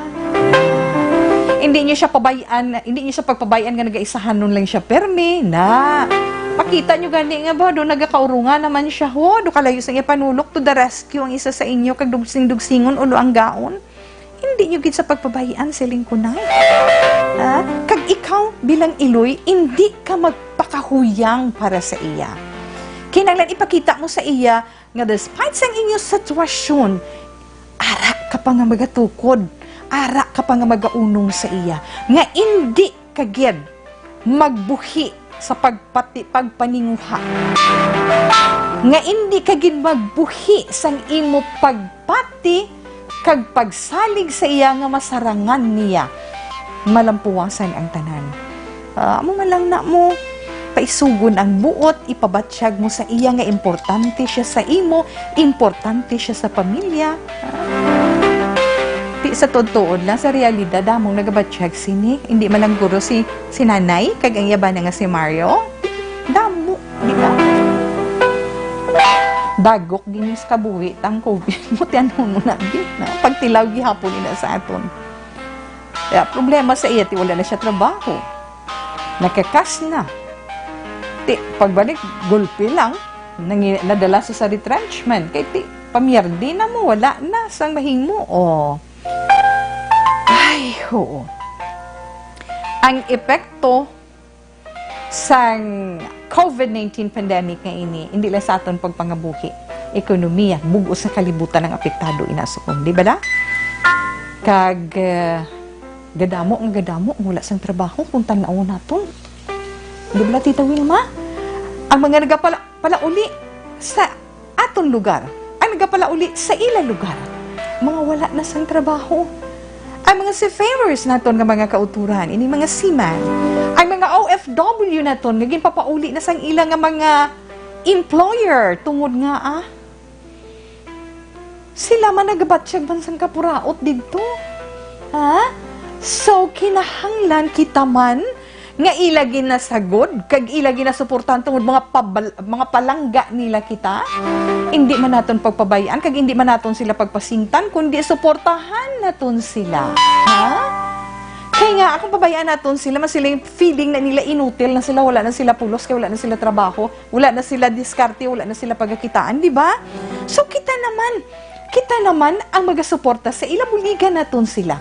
Hindi niyo siya pabayan, hindi niyo siya pagpabayan nga nagaisahanon lang siya permi na. Makita niyo gani nga ba, do nagakaurungan naman siya, ho, do kalayo sa iya panulok, to the rescue ang isa sa inyo, kag dugsing-dugsingon o do ang gaon. Hindi niyo gid sa pagpabayan, siling ko na. Ha? Kag ikaw, bilang iloy, hindi ka magpakahuyang para sa iya. Kinahanglan ipakita mo sa iya nga despite sang inyo sitwasyon, ara ka pa nga magatukod, ara ka pa nga magaunong sa iya, nga indi ka gid magbuhi sa pagpati-, pagpaninguha, nga indi ka gid magbuhi sang imo pagpati kag pagsalig sa iya nga masarangan niya malampuwasan ang tanan. Ah, amo man lang na mo, paisugon ang buot, ipabatyag mo sa iya nga importante siya sa imo, importante siya sa pamilya. Ah, ti sa tuod-tuod lang, sa realidad, damong nagabatyag sini. Hindi man lang guro si, si nanay, kag ang iya bana nga si Mario. Damo, di ba? Dagok gini sa kabuhi, tang COVID. Mutianon mo na, di na. Pagtilaw gihapon nila sa aton. Kaya problema sa iya, ti wala na siya trabaho. Nakakas na. Ti, pagbalik, gulpi lang. Nangi-, nadala sa, sa retrenchment. Kay ti, pamiyardi na mo, wala na sang mahimo. Oh. Ay, oo. Ang epekto sang COVID nineteen pandemic nga ini, hindi lang sa aton pagpangabuhi, ekonomiya, bug-os nga kalibutan ang apektado ina subong, di ba da? Kag, eh, gadamo nga gadamo, wala sang trabaho kung tan-awon naton. Di ba, Tita Wilma? Ang mga nagapala-, palauli sa aton lugar, ang nagapalauli sa ila lugar, mga wala na sang trabaho. Ang mga seafarers naton nga mga kauturan, ini mga seaman, ang mga O F W naton nga ginpapauli na sang ila nga mga employer tungod nga, ah, sila man nagabatyag man sang kapuraot didto. Ha? So, kinahanglan kita man nga ila ginasagod kag ila ginasuportahan tungod mga pabal-, mga palangga nila kita. Indi man naton pagpabayaan kag indi man naton sila pagpasingtan, kundi suportahan naton sila. Ha? Kay nga, akong pabayaan naton sila, mas sila yung feeling na nila inutil na sila, wala na sila pulos, kay wala na sila trabaho, wala na sila diskarte, wala na sila pagakitaan, di ba? So, kita naman, kita naman ang magasuporta sa ila, buligan naton sila.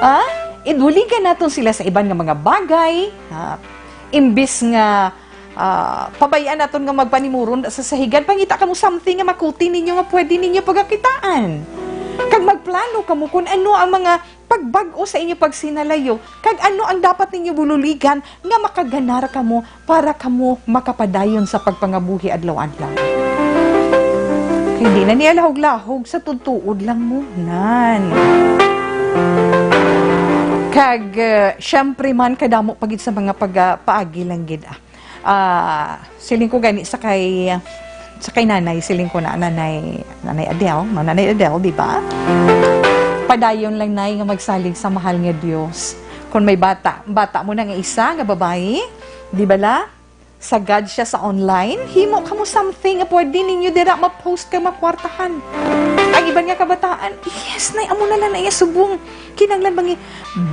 Ha? Buligan naton sila sa iban nga mga bagay, ha? Imbis nga, ah, pabayaan naton nga magpanimuron sa sahigan, pangita kamo something nga makuti ninyo nga pwede ninyo pagakitaan. Kag magplano kamo kung ano ang mga pagbag-o sa inyo pagsinalayo, kag ano ang dapat ninyo bululigan nga makaganar kamo para kamo makapadayon sa pagpangabuhi adlaw-adlaw. Kay di na niya lahog-lahog, sa tutuod lang mo, nan. Kag, eh, siyempre man, kadamo pa gid sa mga pag-, ah, paagi lang gid, ah. Ah, siling ko gani sa kay, sa kay nanay, siling ko na, Nanay, Nanay Adele, no, Nanay Adele, di ba? Padayon lang, Nay, nga magsalig sa mahal nga Dios. Kung may bata, bata mo na nga isa nga babayi, di ba la? Sagad siya sa online, himo kamo something nga pwede ninyo dira ma-post kag makwartahan. Ang iban nga kabataan, yes, Nay, amo na lang na iya subong. Kinahanglan mangi-,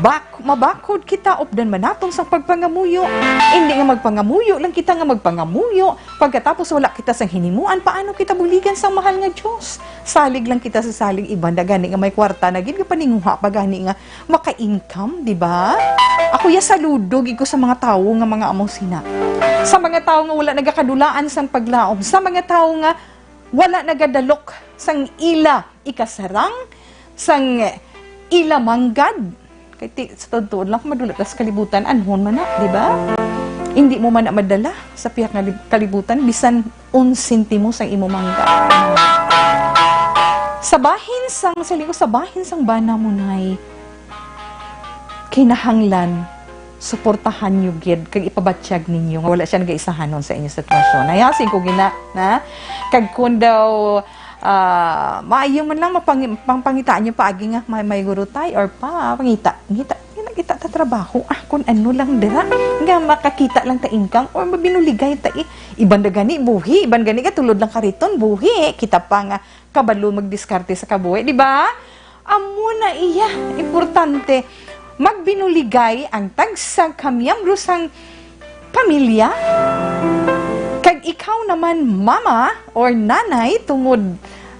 bak-, mabakod kita, updan man naton sang pagpangamuyo. Hindi nga magpangamuyo lang kita nga magpangamuyo. Pagkatapos wala kita sang hinimuan, paano kita buligan sang mahal nga Dios? Salig lang kita sa salig, iban na gani nga may kwarta na gid nga paninguha pa gani nga maka-income, di ba? Ako ya saludo gid ko sa mga tawo nga mga amo sina. Sa mga tawo nga wala nagakadulaan sang paglaom, sa mga tawo nga wala nagadalok sang ila ikasarang, sang ila manggad. Kay ti-, sa tuod-tuod lang, kung madula ta sa kalibutan, anhon man na, di ba? Hindi mo man na madala sa pihak nga lib-, kalibutan, bisan un sentimo sang imo mangga. Sa bahin sang, sa ligo, sa bahin sang bana mo, Nay, kinahanglan suportahan niyo gid kag ipabatyag ninyo nga wala siya nagaisahanon sa inyo sitwasyon. Ay, asing ko gina, na? Kag kun daw, ah, maayo man lang mapang-, pangpangitaan niyo paagi nga may, may gurutay or pa, pangita, ngita, ngita, ngita ta trabaho, ah, kun ano lang dira, nga makakita lang ta income or mabinuligay ta, eh. Iban na gani, buhi, iban gani ka tulod lang kariton, buhi, eh. Kita pa nga kabalo magdiskarte sa kabuhi, di ba? Amo na iya, importante. Magbinuligay ang tagsa ka miyembro sang pamilya. Kag ikaw naman, mama or nanay, tungod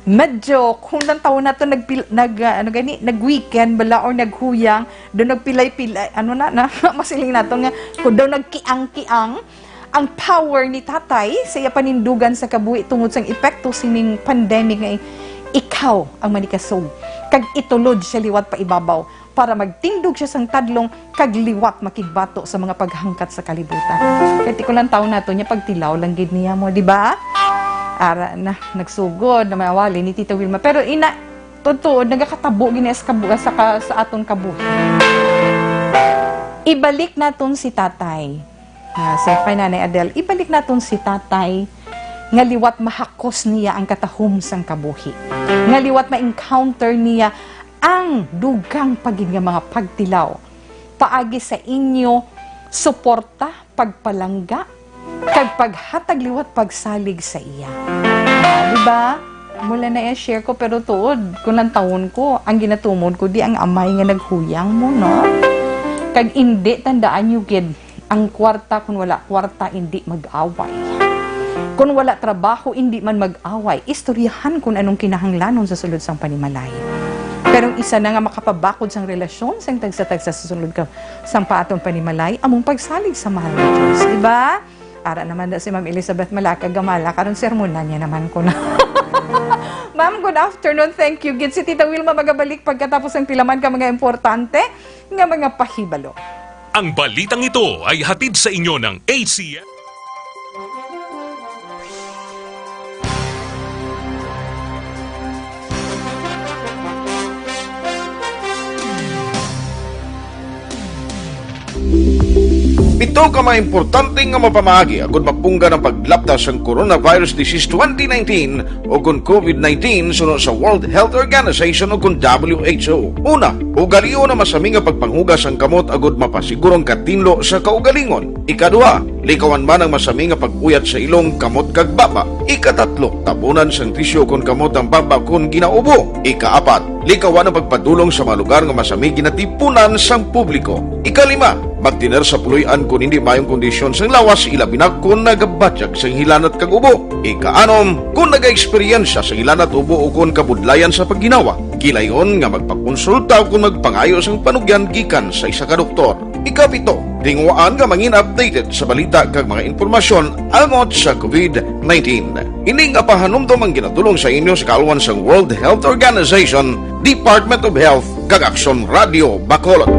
medyo kung lang taon na to nagpil-, nag, ah, ano gani, nag-weekend bala or naghuyang, do nagpilay-pilay, ano na, na, masiling nato nga, kung daw nagkiang-kiang, ang power ni tatay sa iya panindugan sa kabuhi tungod sang epekto sining pandemic nga ikaw ang manikasog, kag itulod siya liwat pa ibabaw para magtindog siya sang tadlong kag liwat makigbato sa mga paghangkat sa kalibutan. Kay ti ko lang taon nato niya pagtilaw lang gid niya mo, di ba? Ara na, nagsugod na mawali ni Tita Wilma. Pero ina, totoo, nagakatabo gid niya sa kabu-, sa ka-, sa aton kabuhi. Ibalik naton si tatay. Ah, sa kay Nanay Adele, ibalik naton si tatay nga liwat mahakos niya ang katahom sang kabuhi. Nga liwat ma-encounter niya ang dugang pa gid nga mga pagtilaw paagi sa inyo suporta, pagpalangga, kag paghatag liwat pagsalig sa iya. Ah, di ba? Mula na i-share ko, pero tuod, kung ang taon ko, ang ginatumod ko, di ang amay nga naghuyang mo, no? Kag indi, tandaan niyo gid, ang kwarta, kung wala kwarta, indi mag-away. Kung wala trabaho, indi man mag-away. Istoryahan kung anong kinahanglanon sa sulod sang panimalay. Pero ang isa na nga makapabakod sang relasyon sang tagsa-tagsa sa sulod ka sang pa aton panimalay, among pagsalig sa mahal nga Dios, di ba? Ara naman da si Ma'am Elizabeth Malaka Gamala, karon sermonan niya naman ko na. Ma'am, good afternoon. Thank you gid. Si Tita Wilma magabalik pagkatapos ang pila man ka mga importante nga mga pahibalo. Ang balitang ito ay hatid sa inyo ng A C F. Pito ka mga importante nga mapamaagi agud mapunggan ang paglapta sang coronavirus disease twenty nineteen o kon COVID nineteen suno sa World Health Organization o kon W H O. Una, ugalion ang masami nga pagpanghugas sang kamot agud mapasiguro ang katinlo sa kaugalingon. Ikaduha, likawan man ang masami nga pag-uyat sa ilong, kamot, kag baba. Ikatatlo, tabunan sang tisyu kon kamot ang baba kon ginaubo. Ikaapat, likawan ang pagpadulong sa mga lugar nga masami ginatipunan sang publiko. Ikalima, magtener sa puloy-an kon hindi maayong kondisyon sang lawas, ilabi na kon nagabatyag sang hilanat kag ubo. Ikaanom, kon nagaeksperyensya sang hilanat, ubo, o kon kabudlayan sa pagginawa, gilayon nga magpakonsulta o kon magpangayo sang panugyan gikan sa isa ka doktor. Ikapito, tinguhaan nga mangin updated sa balita kag mga impormasyon angot sa COVID nineteen. Ini nga pahanumdom ang ginadul-ong sa inyo sa kaalwan sang World Health Organization, Department of Health, kag Aksyon Radio Bacolod.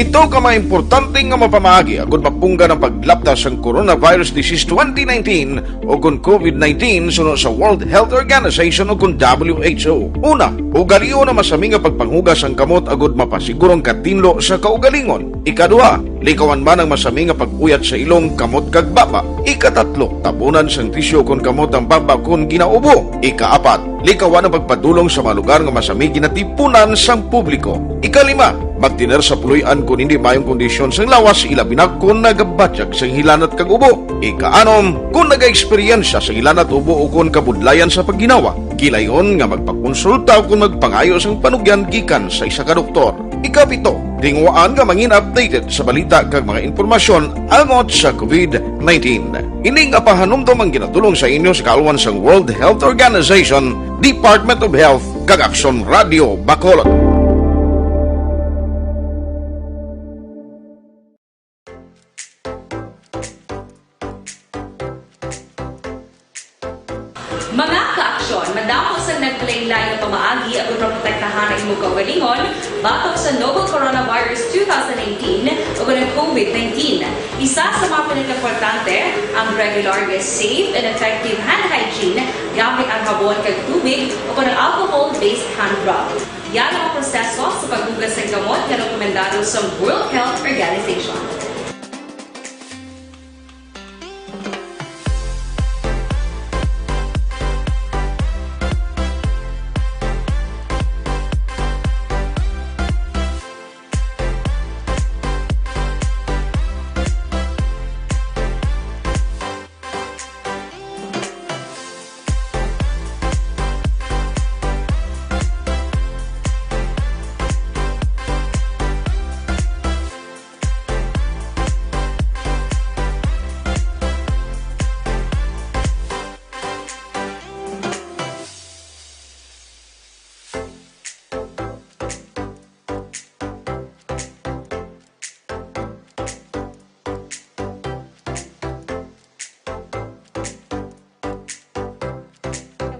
Pito ka mga importante nga mapamaagi agud mapunggan ang paglapta sang coronavirus disease twenty nineteen o kon COVID nineteen suno sa World Health Organization o kon W H O. Una, ugalion ang masami nga pagpanghugas sang kamot agud mapasiguro ang katinlo sa kaugalingon. Ikaduha, likawan man ang masami nga pag-uyat sa ilong, kamot, kag baba. Ikatatlo, tabunan sang tisyu kon kamot ang baba kon ginaubo. Ikaapat, likawan ang pagpadulong sa mga lugar nga masami ginatipunan sang publiko. Ikalima, magtener sa puloy-an kon hindi maayong kondisyon sang lawas, ilabi na kon nagabatyag sang hilanat kag ubo. Ikaanom, kon nagaeksperyensya sang hilanat, ubo, o kon kabudlayan sa pagginawa, gilayon nga magpakonsulta o kon magpangayo sang panugyan gikan sa isa ka doktor. Ikapito, tinguhaan nga mangin updated sa balita kag mga impormasyon angot sa COVID nineteen. Ini nga pahanumdom ang ginadul-ong sa inyo sa kaalwan sang World Health Organization, Department of Health, kag Aksyon Radio Bacolod. Mga ka-aksyon, Madamo sa naglain-lain nga pamaagi ang pagprotektahan ang imong kaugalingon batok sa novel coronavirus two thousand nineteen o ang COVID nineteen. Isa sa mga pinakaimportante ang regular nga safe and effective hand hygiene gamit ang habon kag tubig o ang alcohol-based hand rub. Yan ang proseso sa paghugas sang kamot nga rekomendado sa World Health Organization.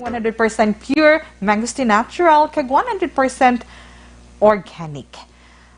One hundred percent pure, mangosteen natural, kag one hundred percent organic.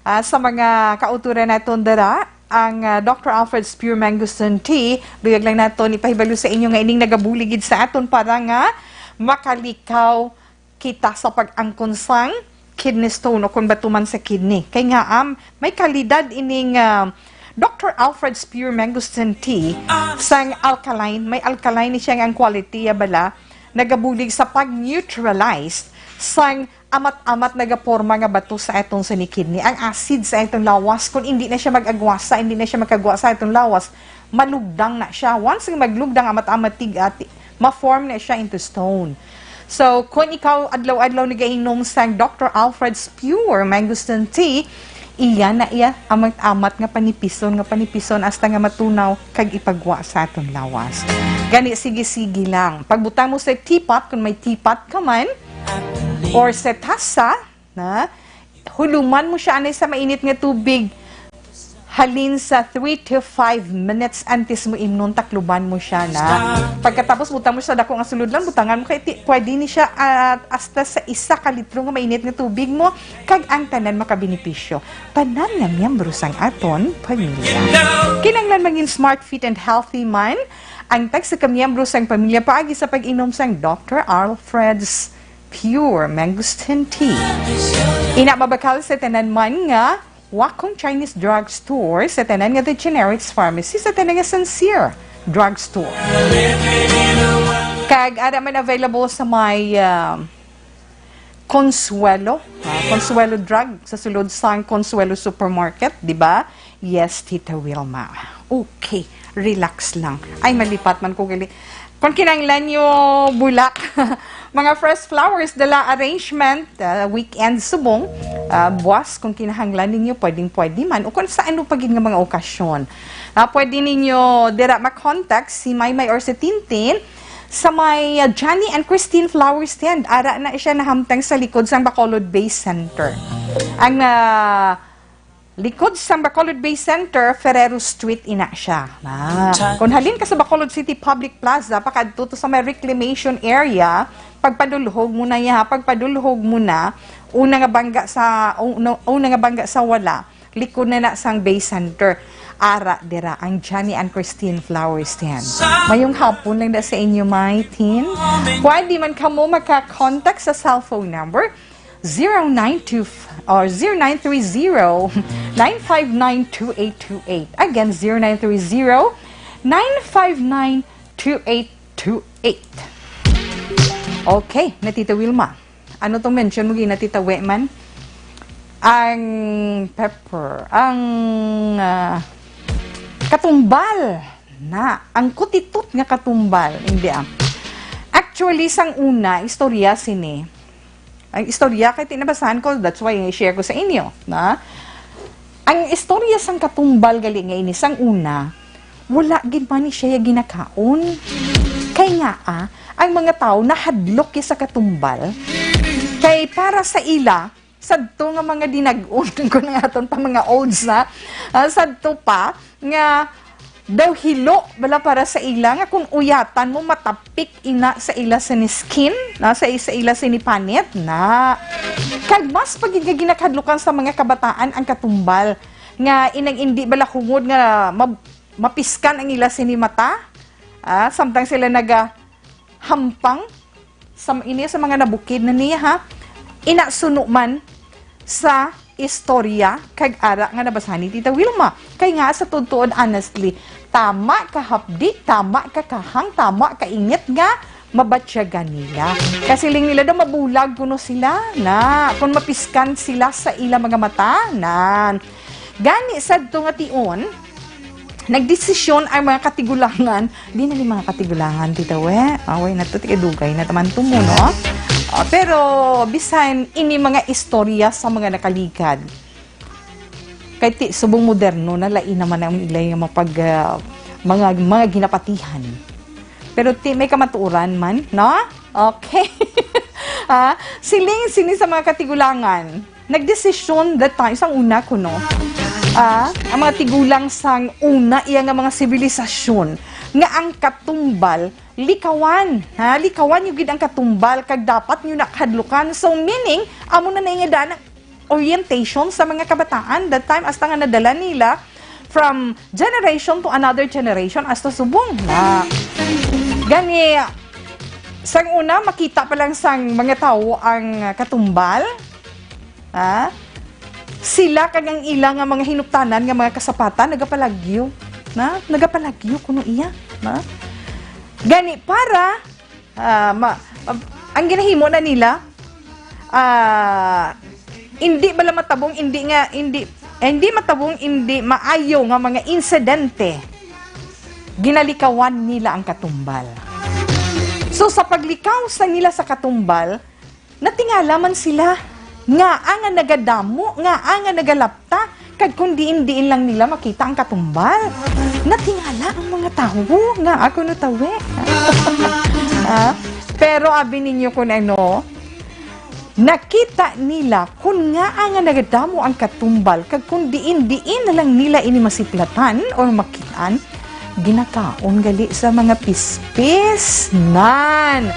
Ah, sa mga kauturan naton dira, ang, ah, Doctor Alfred's Pure Mangosteen Tea, luyag lang naton ipahibalo sa inyo nga ining nagabulig gid sa aton para nga makalikaw kita sa pag-angkon sang kidney stone o kon batuman sa kidney. Kay nga, um, may kalidad ining, ah, Doctor Alfred's Pure Mangosteen Tea sang alkaline. May alkaline ni siya nga ang quality ya bala nagabulig sa pag-neutralize sang amat-amat nagaporma nga bato sa aton sa ni kidney. Ang acid sa aton lawas, kung hindi na siya mag-agwasa, hindi na siya makagwa sa aton lawas, malugdang na siya. Once nga maglugdang amat-amat tig-, ati, ma-form na siya into stone. So, kung ikaw adlaw-adlaw nagainom sang Doctor Alfred's Pure Mangosteen Tea, iya na iya amat-amat nga panipison, nga panipison hasta nga matunaw kag ipagwa sa aton lawas. Gani, sige-sige lang. Pagbutang mo sa teapot, kung may teapot ka man, or sa tasa, na, huluman mo siya anay sa mainit nga tubig. Halin sa three to five minutes antes mo imnon, takluban mo siya na. Pagkatapos, butang mo sa dako nga sulod lang, butangan mo kay ti-, pwede ni siya, ah, hasta sa isa ka litro nga mainit nga tubig mo, kag ang tanan makabenepisyo. Tanan nga miyembro sang aton pamilya. Kinahanglan mangin smart, fit, and healthy man ang tagsa ka miyembro sang pamilya paagi sa pag-inom sang Doctor Alfred's Pure Mangosteen Tea. Ina mabakal sa tanan man nga Wacom Chinese Drug Store, sa tanan nga The Generics Pharmacy, sa tanan nga Sincere Drug Store. Kag ara man available sa may, ah, Consuelo, ah, Consuelo Drug, sa sulod sang Consuelo Supermarket, di ba? Yes, Tita Wilma. Okay, relax lang. Ay, malipat man ko gali. Kung kinahanglan nyo bulak, mga fresh flowers, dala arrangement, ah, weekend subong, ah, buwas kung kinahanglan ninyo, pwedeng-pwede man. O kung sa ano pa gid nga mga okasyon. Ah, pwede ninyo dira ma-contact si Maymay or si Tintin sa may, ah, Johnny and Christine Flower Stand. Ara na siya nahamtang sa likod sang Bacolod Bay Center. Ang, ah, likod sang Bacolod Bay Center, Ferrero Street ina siya. Ah, kung halin ka sa Bacolod City Public Plaza, pakadto to sa may reclamation area, pagpadulhog mo na ya, pagpadulhog mo na, una nga bangga sa, una, una nga bangga sa wala, likod na na sang Bay Center. Ara dira ang Johnny and Christine Flower Stand. Mayong hapon lang na sa inyo, my team. Pwede man kamo maka-contact sa cellphone number zero nine two or zero nine three zero, nine five nine, two eight two eight. Again, zero nine three zero, nine five nine, two eight two eight. Okay, na Tita Wilma. Ano tong mention mo gina, Tita Weman? Ang pepper, ang, ah, katumbal na, ang kutitut nga katumbal, hindi ah. Actually, sang una, istorya sini. Ang istorya kay tinabasahan ko, that's why i-share ko sa inyo, na ang istorya sang katumbal gali nga ini sang una, wala gid man ni siya ginakaon. Kay nga, ah, ang mga tawo nahadlok ya sa katumbal. Kay para sa ila, sadto nga mga dinag-on, kung ang aton pa mga olds na, ah, sadto pa nga daw hilo bala para sa ila nga kung uyatan mo matapik ina sa ila sini skin, na sa, sa ila sini panit na. Kag mas pa gid nga ginakadlukan sa mga kabataan ang katumbal nga inang indi bala hungod nga mab- mapiskan ang ila sini mata. Ah, samtang sila naga hampang sa ini sa mga nabukid na niya, ha? Ina suno man sa istorya kag ara nga nabasa ni Tita Wilma. Kay nga sa tuod-tuod, honestly, tama ka hapdi, tama ka kahang, tama ka ingit nga mabatyagan nila. Kasi ling nila daw mabulag kuno sila na kung mapiskan sila sa ila mga mata, nan. Gani sadto nga tion, nagdesisyon ang mga katigulangan. Di na ni mga katigulangan, Tita We. Away na to, tigadugay na taman to mo, no? Ah, pero bisan ini mga istorya sa mga nakaligad, kay ti, subong moderno na, lain naman ang ilay nga mapag, ah, mga, mga ginapatihan. Pero ti, may kamatuoran man, no? Okay. Ah, siling sini sa mga katigulangan, nagdesisyon that time, sang una kuno, ah, ang mga tigulang sang una iya nga mga sibilisasyon nga ang katumbal likawan, ha? Likawan niyo gid ang katumbal kag dapat niyo na kahadlukan. So, meaning, amo na na nga daan ang orientation sa mga kabataan that time, hasta nga nadala nila from generation to another generation hasta subong na. Gani, sang una, makita pa lang sang mga tawo ang katumbal, ha? Sila kag ang ila nga mga hinuptanan nga mga kasapatan nagapalagyo, na? Nagapalagyo kuno iya, na? Gani, para, ah, ma-, ma-, ang ginahimo na nila, ah, hindi bala matabong, hindi nga, hindi, eh, hindi matabong, hindi maayo nga mga insidente, ginalikawan nila ang katumbal. So, sa paglikaw sa nila sa katumbal, natingala man sila nga nga nagadamo, nga nga nagalapta, kag kung diin-diin lang nila makita ang katumbal. Natingala ang mga tawo nga ako no tawi. Ah, pero abi ninyo kun ano, nakita nila kun ngaa nga nagadamo ang katumbal, kag kun diin-diin na lang nila ini masiplatan or makit-an, ginakaon gali sa mga pispis. Nan!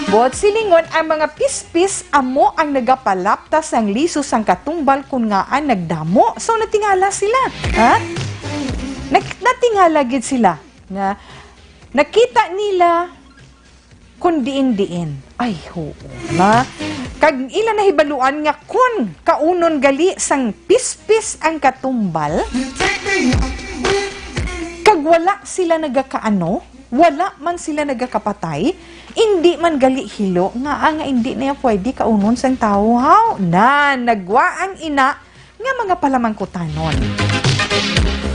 Buot silingon, ang mga pispis amo ang nagapalapta sang liso sang katumbal kun ngaa nagdamo. So, natingala sila, ha? Nag-, natingala gid sila nga nakita nila kun diin-diin. Ay, huo na. Kag ila nahibaluan nga kun kaunon gali sang pispis ang katumbal, kag wala sila nagakaano, wala man sila nagakapatay, indi man gali hilo nga, ah, nga indi niya pwede kaunon sang tawo. Haw na, nagwa ang ina nga mga palamangkutanon.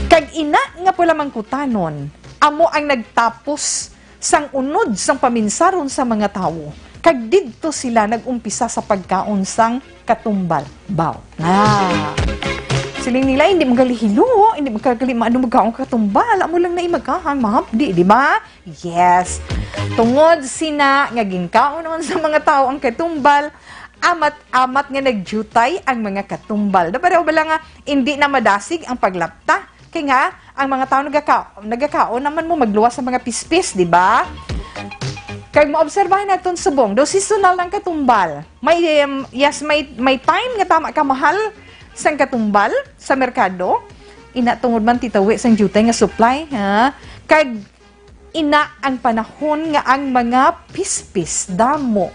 Kag ina nga palamangkutanon, amo ang nagtapos sang unod sang paminsaron sa mga tawo, kag didto sila nag-umpisa sa pagkaon sang katumbal. Baw. Ah. Siling nila, "Hindi man gali hilo, hindi man gali maano magkaon katumbal, amo lang na imagkahang mahapdi, di ba?" Yes. Tungod sina nga ginkaon naman sa mga tawo ang katumbal, amat-amat nga nagdiutay ang mga katumbal. Daw pareho bala nga hindi na madasig ang paglapta. Kay nga, ang mga tawo nagaka-, nagakaon naman mo magluwas sa mga pispis, di ba? Kag maobserbahan naton subong, daw seasonal ang katumbal. May, em, yes, may, may time nga tama ka mahal sang katumbal sa merkado. Ina tungod man titawi sang diutay nga supply, ha? Kag ina ang panahon nga ang mga pispis damo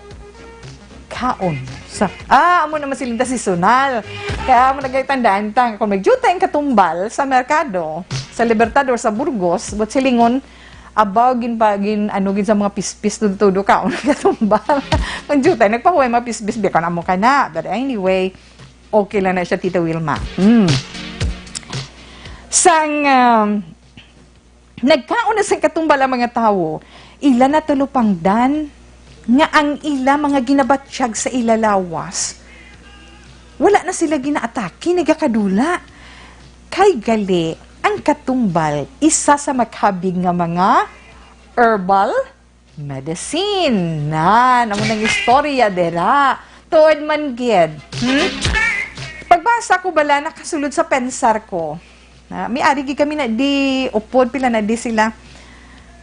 kaon sa, ah, amo naman sila seasonal. Kaya amo nagay tandaan ta nga kung nagdiutay ang katumbal sa merkado, sa Libertador, sa Burgos, buot silingon, abaw, gin pa, gin, ano, gin sa mga pispis, todo, todo kaon ang katumbal. Kung diutay, nagpahuway mga pispis, biya ka na mo ka na. But anyway, okay lang na siya, Tita Wilma. Hmm. Sang, um, nagkaon na sang katumbal ang mga tawo, ila natalupangdan nga ang ila mga ginabatyag sa ila lawas, wala na sila ginaatake, nagakadula. Kay gali, ang katumbal, isa sa makabig nga mga herbal medicine. Nan, amo nang istorya dira. Tuod man gid. Hmm? Pagbasa ko bala, nakasulod sa pensar ko. Ah, may ari gid kami na di upod, pila na di sila?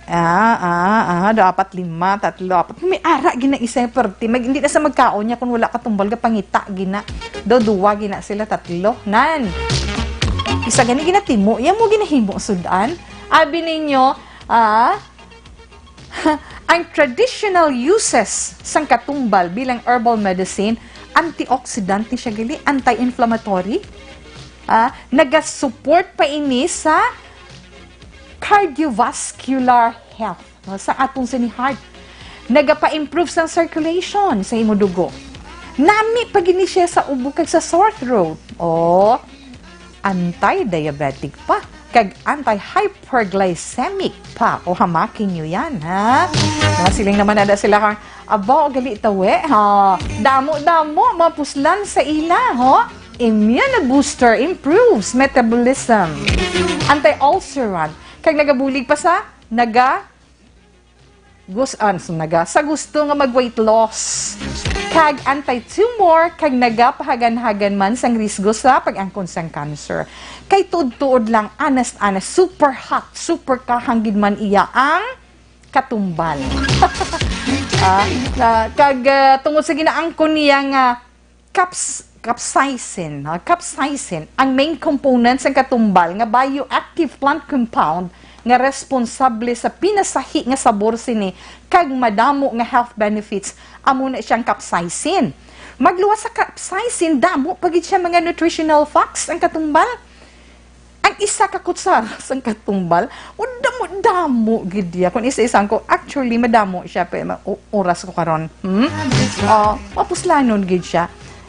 Ah, ah, ah, do, apat, lima, tatlo, apat. May ara gid na isa, perte. Mag, hindi na sa magkaon niya kung wala katumbal, ga pangita gid na. Do, duwa gid na sila, tatlo. Nan. Isa gani ginatimo, iya mo ginahimo, sudan. Abi ninyo, ah, ang traditional uses sang katumbal bilang herbal medicine, antioxidant ni siya gali, anti-inflammatory. Ah, naga-support pa ini sa cardiovascular health, no, sa atong sini heart. Nagapa-improve sang circulation sa imo dugo. Nami pa gid ni siya sa ubo kag sa sore throat. Oh, anti-diabetic pa, kag anti-hyperglycemic pa. O, hamakin nyo yan, ha? Mga siling naman ada sila kang, aba, o gali tawe, ha? Damo-damo, mapuslan sa ila, ho? Immune booster improves metabolism. Anti-ulcerant. Kag nagabulig pa sa, naga, gus-, ah, sa naga, sa gusto nga mag-weight loss. Kag anti-tumor, kag nagapahaganhagan man sang risgo sa pag-angkon sang cancer. Kay tuod-tuod lang, honest, honest, super hot, super kahang gid man iya ang katumbal. Ah, na, kag, ah, tungod sa ginaangkon niya nga caps-, capsaicin, ha? Capsaicin, ang main component sang katumbal nga bioactive plant compound nga responsable sa pinasahi nga sabor sini kag madamo nga health benefits, amo na siyang capsaicin. Magluwas sa capsaicin, damo pa gid siya mga nutritional facts ang katumbal. Ang isa ka kutsara sang katumbal, o damo-damo gid ya. Kung isa-isang ko, actually, madamo siya, pero ma-, o-, oras ko karon. Hmm? Oh, mapuslanon gid siya.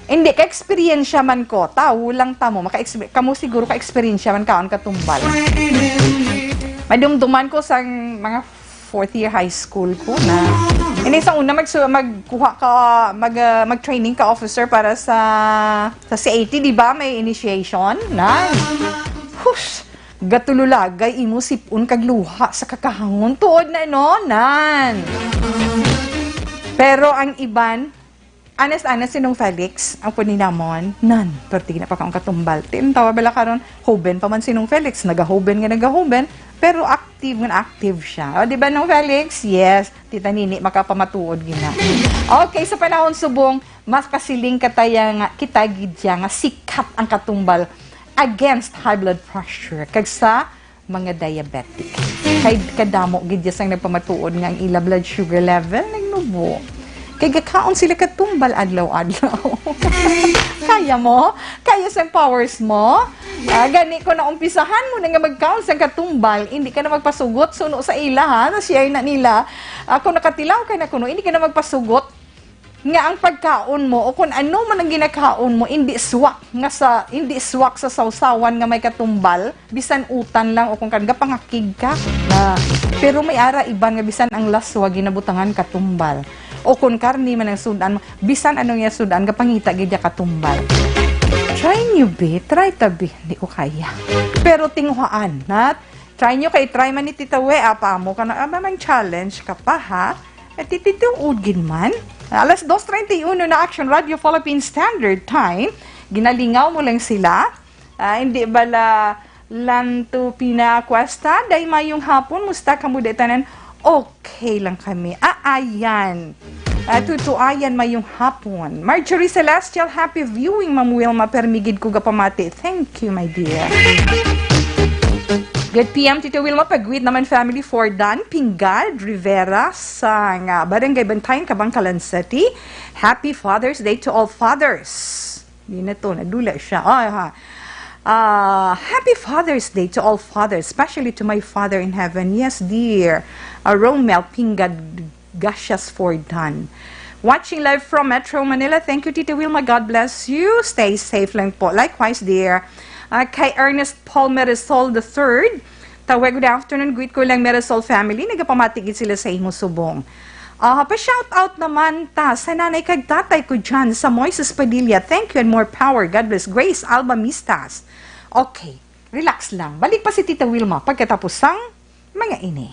Hindi, ka-eksperyensya man ko. Tawo lang ta mo. Maka-exper-, kamo siguro ka-eksperyensya man kaon katumbal. Madumduman ko sang mga fourth year high school ko na. Hindi, sa una, magsu-, magkuha ka, mag, ah, mag-training ka officer para sa, sa C A T, di ba? May initiation. Nan. Hush! Gatululagay imo sipon kag luha sa kakahangon. Tuod na, no? Nan. Pero ang iban, honest, honest, Sinong Felix, ang puni namon, nan, perti na pa kaon katumbal. Tintawa bala karon, hoben pa man Sinong Felix, nagahoben nga nagahoben, pero active nga active siya. O, di ba, Nong Felix? Yes, Tita Nini, makapamatuod gina. Okay, sa panahon subong, mas kasiling kataya nga, kita gid siya nga sikat ang katumbal against high blood pressure, kag sa mga diabetic. Kay kadamo gid ya sang nagpamatuod nga ang ila blood sugar level nagnubo. Kay gakaon sila katumbal adlaw-adlaw. Kaya mo? Kaya sang powers mo? Ah, gani ko naumpisahan mo na nga magkaon sang katumbal, hindi ka na magpasugot suno sa ila, ha? Na share na nila. Ako nakatilaw kay na kuno, hindi ka na magpasugot nga ang pagkaon mo o kung ano man ang ginakaon mo, indi swak nga sa, indi swak sa sawsawan nga may katumbal, bisan utan lang o kung kan gapangakig ka. Na, pero may ara iban nga bisan ang laswa ginabutangan katumbal. O kung karni man ang sudan mo, bisan ano nga sudan, gapangita gid ya katumbal. Try nyo, be. Try ta, be. Hindi ko kaya. Pero tinguhaan, ha? Try nyo kay try man ni Tita We, apa mo ka na, aba, mang challenge ka pa, ha? Eh, titituod gid man. Alas dos treinta y uno na, Action Radio Philippine Standard Time. Ginalingaw mo lang sila. Ah, hindi bala Lanto Pina Cuesta, day mayong hapon, musta kamo di tanan? Okay lang kami. Ah, ayan. Ah, tutuayan mayong hapon. Marjorie Celestial, happy viewing, Ma'am Wilma. Permi gid ko gapamati. Thank you, my dear. Good P M, Tito Wilma, pagwit naman family for Dan Pingad Rivera sa nga Barangay Bantayan, Kabangkalan City. Happy Father's Day to all fathers. Di na to, nadula siya. Ay, ha. Ah, happy Father's Day to all fathers, especially to my father in heaven. Yes, dear. Ah, Romel Pingad, Gasias for Dan. Watching live from Metro Manila. Thank you, Tita Wilma. God bless you. Stay safe lang po. Likewise, dear. Ah, kay Ernest Paul Meresol the third, Tawe, good afternoon. Greet ko lang Meresol family. Nagapamati gid sila sa imo subong. Ah, pa-shout out naman ta sa nanay kag tatay ko dyan sa Moises Padilla. Thank you and more power. God bless. Grace Alba Mistas. Okay, relax lang. Balik pa si Tita Wilma pagkatapos sang mga ini.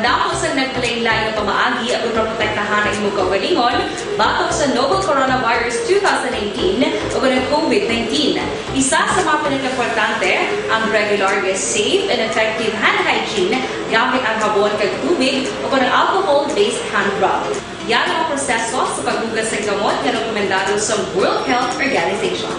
Damo sang naglain-lain nga pamaagi agud maprotektahan ang imong kaugalingon batok sa novel coronavirus two thousand nineteen ug ang COVID nineteen. Isa sa mga pinakaimportante ang regular nga safe and effective hand hygiene gamit ang habon kag tubig o kon ang alcohol-based hand rub. Yara ang proseso sa paghugas sang kamot nga rekomendado sa World Health Organization.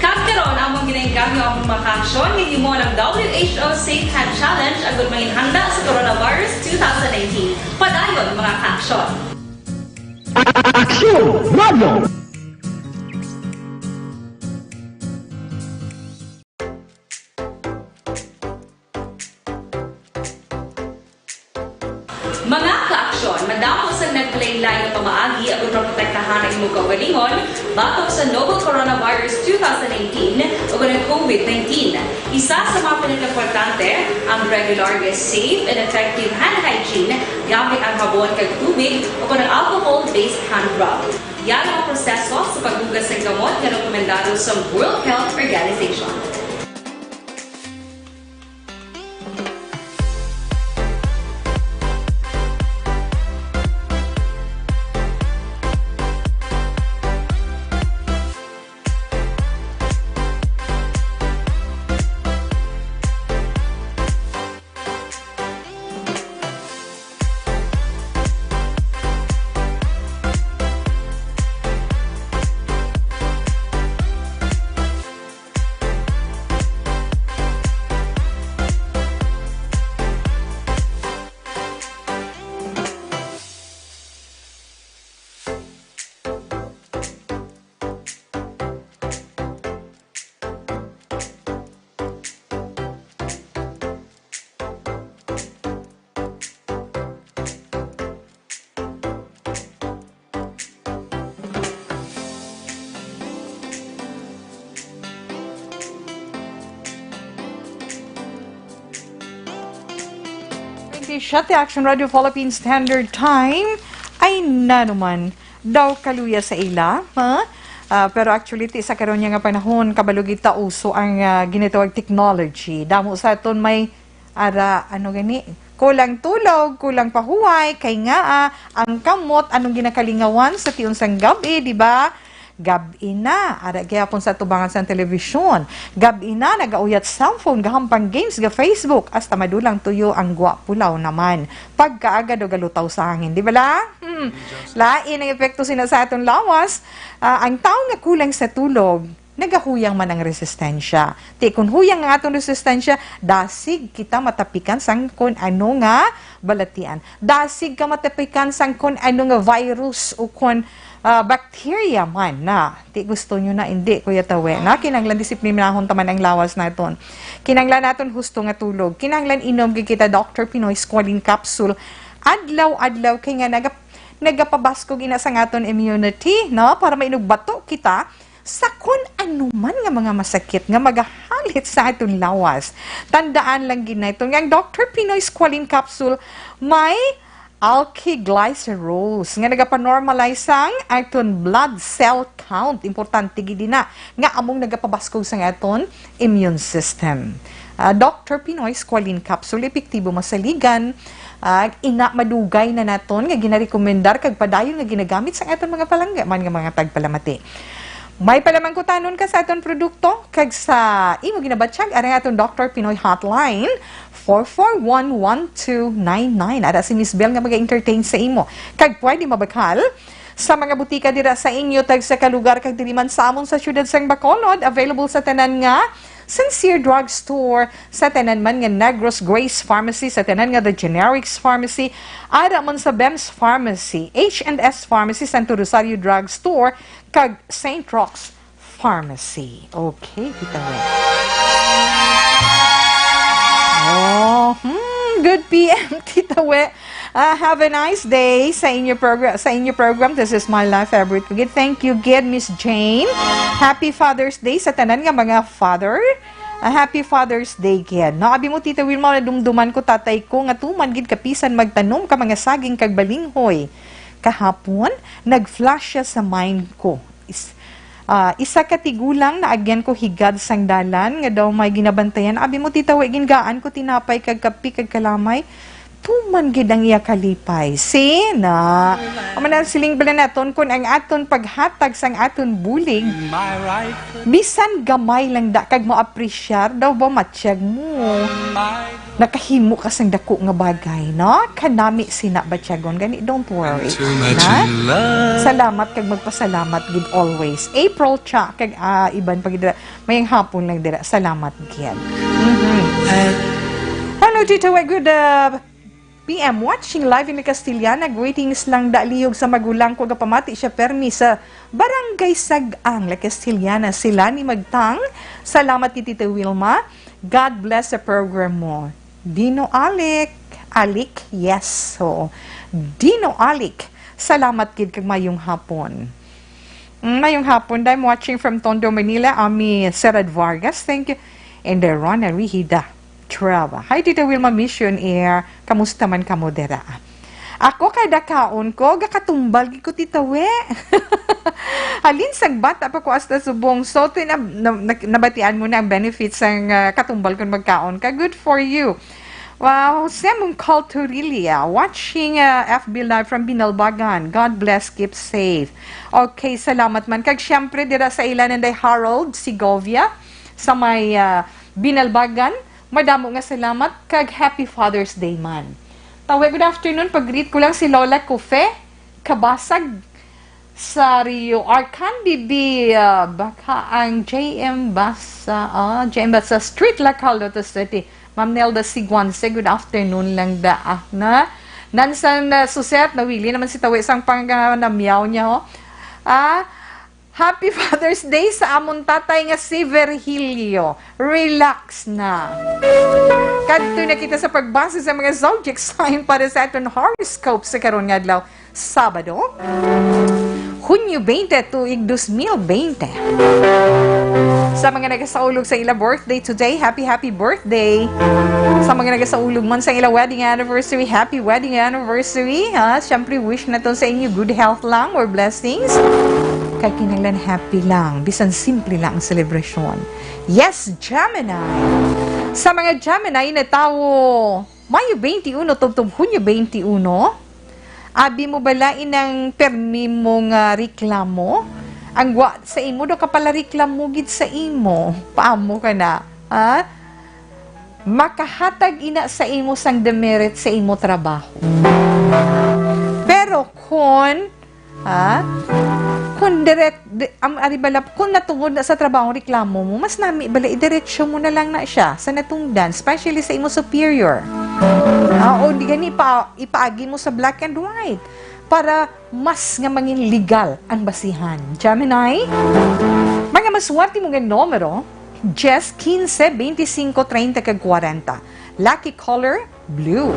Kag karon, among ginahinggam ang mga kaaksyon nga himo ng W H O Safe Hand Challenge agud manginhanda sa coronavirus two thousand nineteen. Padayon, mga kaaksyon. Aksyon Radio! Mga kaaksyon, madamo sang naglain-lain nga pamaagi agud maprotektahan ang imong kaugalingon batok sa novel coronavirus two thousand nineteen ug ang COVID nineteen. Isa sa mga pinakaimportante ang regular nga safe and effective hand hygiene gamit ang habon kag tubig o kon ang alcohol-based hand rub. Yara ang proseso sa paghugas sang kamot nga rekomendado sa World Health Organization. Twenty-seven, Action Radio Philippine Standard Time. Ay nanuman daw kaluya sa ila, ha? Ah, pero actually, ti sa karon niya nga panahon, kabalo gid ta uso ang, ah, ginatawag technology. Damo sa aton may ara, ano gani, kulang tulog, kulang pahuway, kay nga, ah, ang kamot, anong ginakalingawan sa tion sang gab-i, di ba? Gab-i na, ara gyapon sa tubangan sang telebisyon. Gab-i na, nagauyat cellphone, gahampang games, ga Facebook, hasta madulang tuyo ang gwa pulaw naman. Pagkaaga do galutaw sa hangin, di bala? Hmm. Lain ang epekto sina sa aton lawas. Ah, ang tawo nga kulang sa tulog, nagahuyang man ang resistensya. Ti kun huyang ang aton resistensya, dasig kita matapikan sang kun ano nga balatian. Dasig ka matapikan sang kun ano nga virus o kun, ah, bacteria man na. Ti gusto nyo na, hindi, Kuya Tawe, na? Kinahanglan disiplinahon ta man ang lawas naton. Kinahanglan naton husto nga tulog. Kinahanglan inom gid kita Doctor Pinoy Squalene Capsule adlaw-adlaw kay nga naga-, nagapabaskog ina sa aton immunity, no? Para mainugbato kita sa kun ano man nga mga masakit nga magahalit sa aton lawas. Tandaan lang gid naton nga ang Doctor Pinoy Squalene Capsule may, alkylglycerol nga nagapanormalize sang aton blood cell count. Importante gid na nga among nagapabaskog sang aton immune system. Ah, Doctor Pinoy Squalene Capsule, epektibo, masaligan, ah, ina madugay na naton nga ginarekomendar kag padayon nga ginagamit sang aton mga palanggaman nga mga tagpalamati. May palamangkutanon ka sa aton produkto kag sa imo ginabatyag, ari ang aton Doctor Pinoy Hotline, four four one, one two nine nine. Ara si Miss Bell nga maga-entertain sa imo. Kag pwede mabakal sa mga butika dira sa inyo tagsa ka lugar kag diri man sa amon sa siyudad sang Bacolod, available sa tanan nga Sincere Drug Store, sa tanan man nga Negros Grace Pharmacy, sa tanan nga The Generics Pharmacy, ara man sa Bems Pharmacy, H and S Pharmacy, Santo Rosario Drug Store, kag Saint Roch's Pharmacy. Okay, Tita We. Oh, hmm, good P M, Tita We. Ah, have a nice day sa inyo program. Sa inyo program, this is My Life, favorite ko gid. Thank you gid, Miss Jane. Happy Father's Day sa tanan nga mga father. Ah, happy Father's Day gid. No, abi mo, Tita Wilma, nadumduman ko tatay ko nga tuman gid kapisan magtanom ka mga saging kag balinghoy. Kahapon, nag-flash siya sa mind ko. Is-, ah, isa ka tigulang, naagyan ko higad sang dalan nga daw may ginabantayan. Abi mo, Tita We, gingaan ko tinapay kag kape kag kalamay. Tuman gid ang iya kalipay. See na. Amo na siling bala naton, kun ang aton paghatag sang aton bulig, bisan gamay lang da kag maapresyar daw ba matyag mo. Nakahimo ka sang dako nga bagay, no? Kanami sina batyagon gani, don't worry. Na? Salamat kag magpasalamat gid always. April cha kag, ah, iban pa gid dira. Mayang hapon lang dira. Salamat gid. Mhm. Hello, Tita We. Good, uh, P M, watching live in La Castellana. Greetings lang da lihog sa magulang ko. Gapamati siya permi sa Barangay Sag-ang, La Castellana. Sila ni Magtang. Salamat kay Tita Wilma. God bless sa program mo. Dino Alik. Alik, yes. Oo. Dino Alik. Salamat gid kag mayong hapon. Mm, mayong hapon. I'm watching from Tondo, Manila. Ami Serad Vargas. Thank you. And the Rona Rihida. Trava. Hi, Tita Wilma, Mission Air. Kamusta man kamo dira? Ako, kada kaon ko, gakatumbal gid ko, Tita We. Halin sang bata pa ko hasta subong. So, tin-, na, na, nabatian mo na ang benefits sang, ah, katumbal kung magkaon ka. Good for you. Wow, Semong Culturilia, watching, ah, F B Live from Binalbagan. God bless, keep safe. Okay, salamat man. Kag siyempre, dira sa ila nanday Harold Segovia, sa may, ah, Binalbagan. Madamo nga salamat kag Happy Father's Day man. Tawe, good afternoon. Pag-greet ko lang si Lola Kufe Kabasag sa Rio Arcan, Bibi, ah, baka ang J M Basa, ah, J M Basa Street, Lacal, Lotus City. Ma'am Nelda Siguanse, good afternoon lang da, ah, na. Nansan, ah, Suset, nawili naman si Tawe sang pang, ah, namyaw niya, ho. Ah, Happy Father's Day sa amon tatay nga si Virgilio. Relax na. Kadto na kita sa pagbasa sa mga zodiac sign para sa aton horoscope sa karon nga adlaw, Sabado, Hunyo twenty, tuig dos mil bente. Sa mga nagasaulog sa ila birthday today, happy, happy birthday. Sa mga nagasaulog man sa ila wedding anniversary, happy wedding anniversary, ha? Siyempre, wish naton sa inyo good health lang, more blessings. Kag kinahanglan happy lang, bisan simple lang ang selebrasyon. Yes, Gemini! Sa mga Gemini na tawo, Mayo twenty-one tubtob Hunyo twenty-one, abi mo bala inang permi mo nga reklamo? Ang gwa sa imo daw kapalareklamo gid sa imo. Paamo ka na, ha? Makahatag ina sa imo sang demerit sa imo trabaho. Pero kon, ha? Kon direct, di, am, ari bala, kon natungod na sa trabaho ang reklamo mo, mas nami bala idiretso mo na lang na siya sa natungdan, especially sa imo superior. Ah, o di gani pa, ipaagi mo sa black and white para mas nga mangin legal ang basihan. Gemini, mga maswerte mo nga numero, diyes, kinse, bente-singko, treinta, kag kwarenta. Lucky color, blue.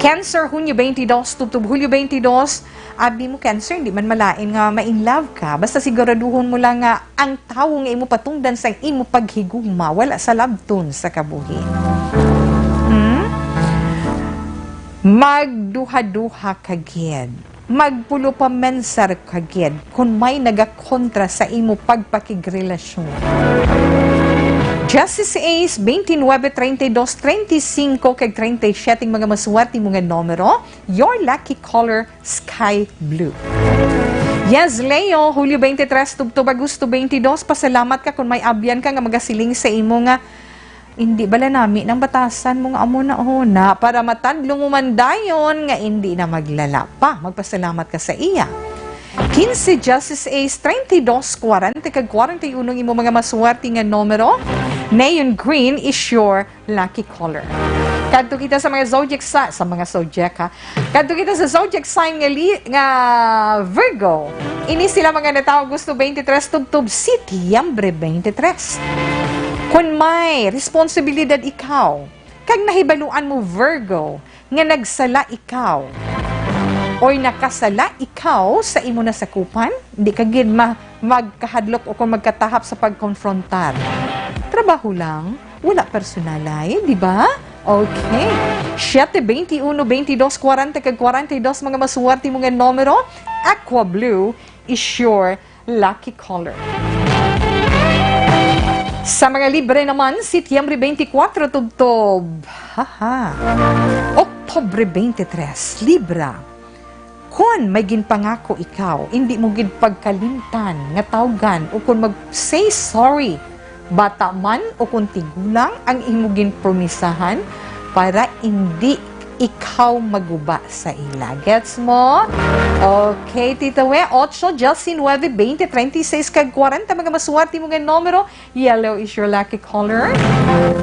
Cancer, Hunyo twenty-two, tubtob Hulyo twenty-two. Abi mo, Cancer, hindi man malain nga ma-in love ka. Basta siguraduhon mo lang nga ang tawo nga imo patungdan sa imo paghigugma, wala sa labton sa kabuhi. Hmm? Magduha-duha ka gid. Magpulupamensar ka gid kon may nagakontra sa imo pagpakigrelasyon. Justice Ace, twenty-nine, thirty-two, thirty-five, kag thirty-seven mga maswerte mo nga numero. Your lucky color, sky blue. Yes, Leo, Hulyo twenty-three, tubtob Agosto twenty-two, pasalamat ka kung may abyan ka nga magasiling sa imo nga, "Hindi bala nami nang batasan mo nga amo na, oh, na, para matadlong mo man dayon nga hindi na maglala pa." Magpasalamat ka sa iya. Quince, Justice Ace, treinta y dos, kwarenta kag kwarenta y uno ang imo mga maswerte nga numero. Neon green is your lucky color. Kadto kita sa mga zodiac sa, sa mga zodiac, ha. Kadto kita sa zodiac sign nga li, nga Virgo. Ini sila mga natawo Agosto twenty-three, tubtob Setyembre twenty-three. Kung may responsibilidad ikaw, kag nahibaluan mo, Virgo, nga nagsala ikaw, or nakasala ikaw sa imo nasakupan, di ka gid ma-, magkahadlok o kung magkatahap sa pagkonfrontar. Trabaho lang, wala personalay, di ba? Okay. Siete, veintiuno, veintidós, kwarenta kag kwarenta y dos, mga maswerte mo nga numero. Aqua Blue is your lucky color. Sa mga Libre naman, Setyembre twenty-four tubtob, haha, Oktubre twenty-three, Libra. Kon may ginpangako ikaw, indi mo gid pagkalimtan nga tawgan o kon mag-say sorry, bata man o kon tigulang, ang imo ginpromisahan para indi ikaw maguba sa ila. Gets mo? Okay, Tita We, ocho, diecinuebe, veinte, treinta y seis, kag kwarenta, mga maswerte mo nga numero. Yellow is your lucky color.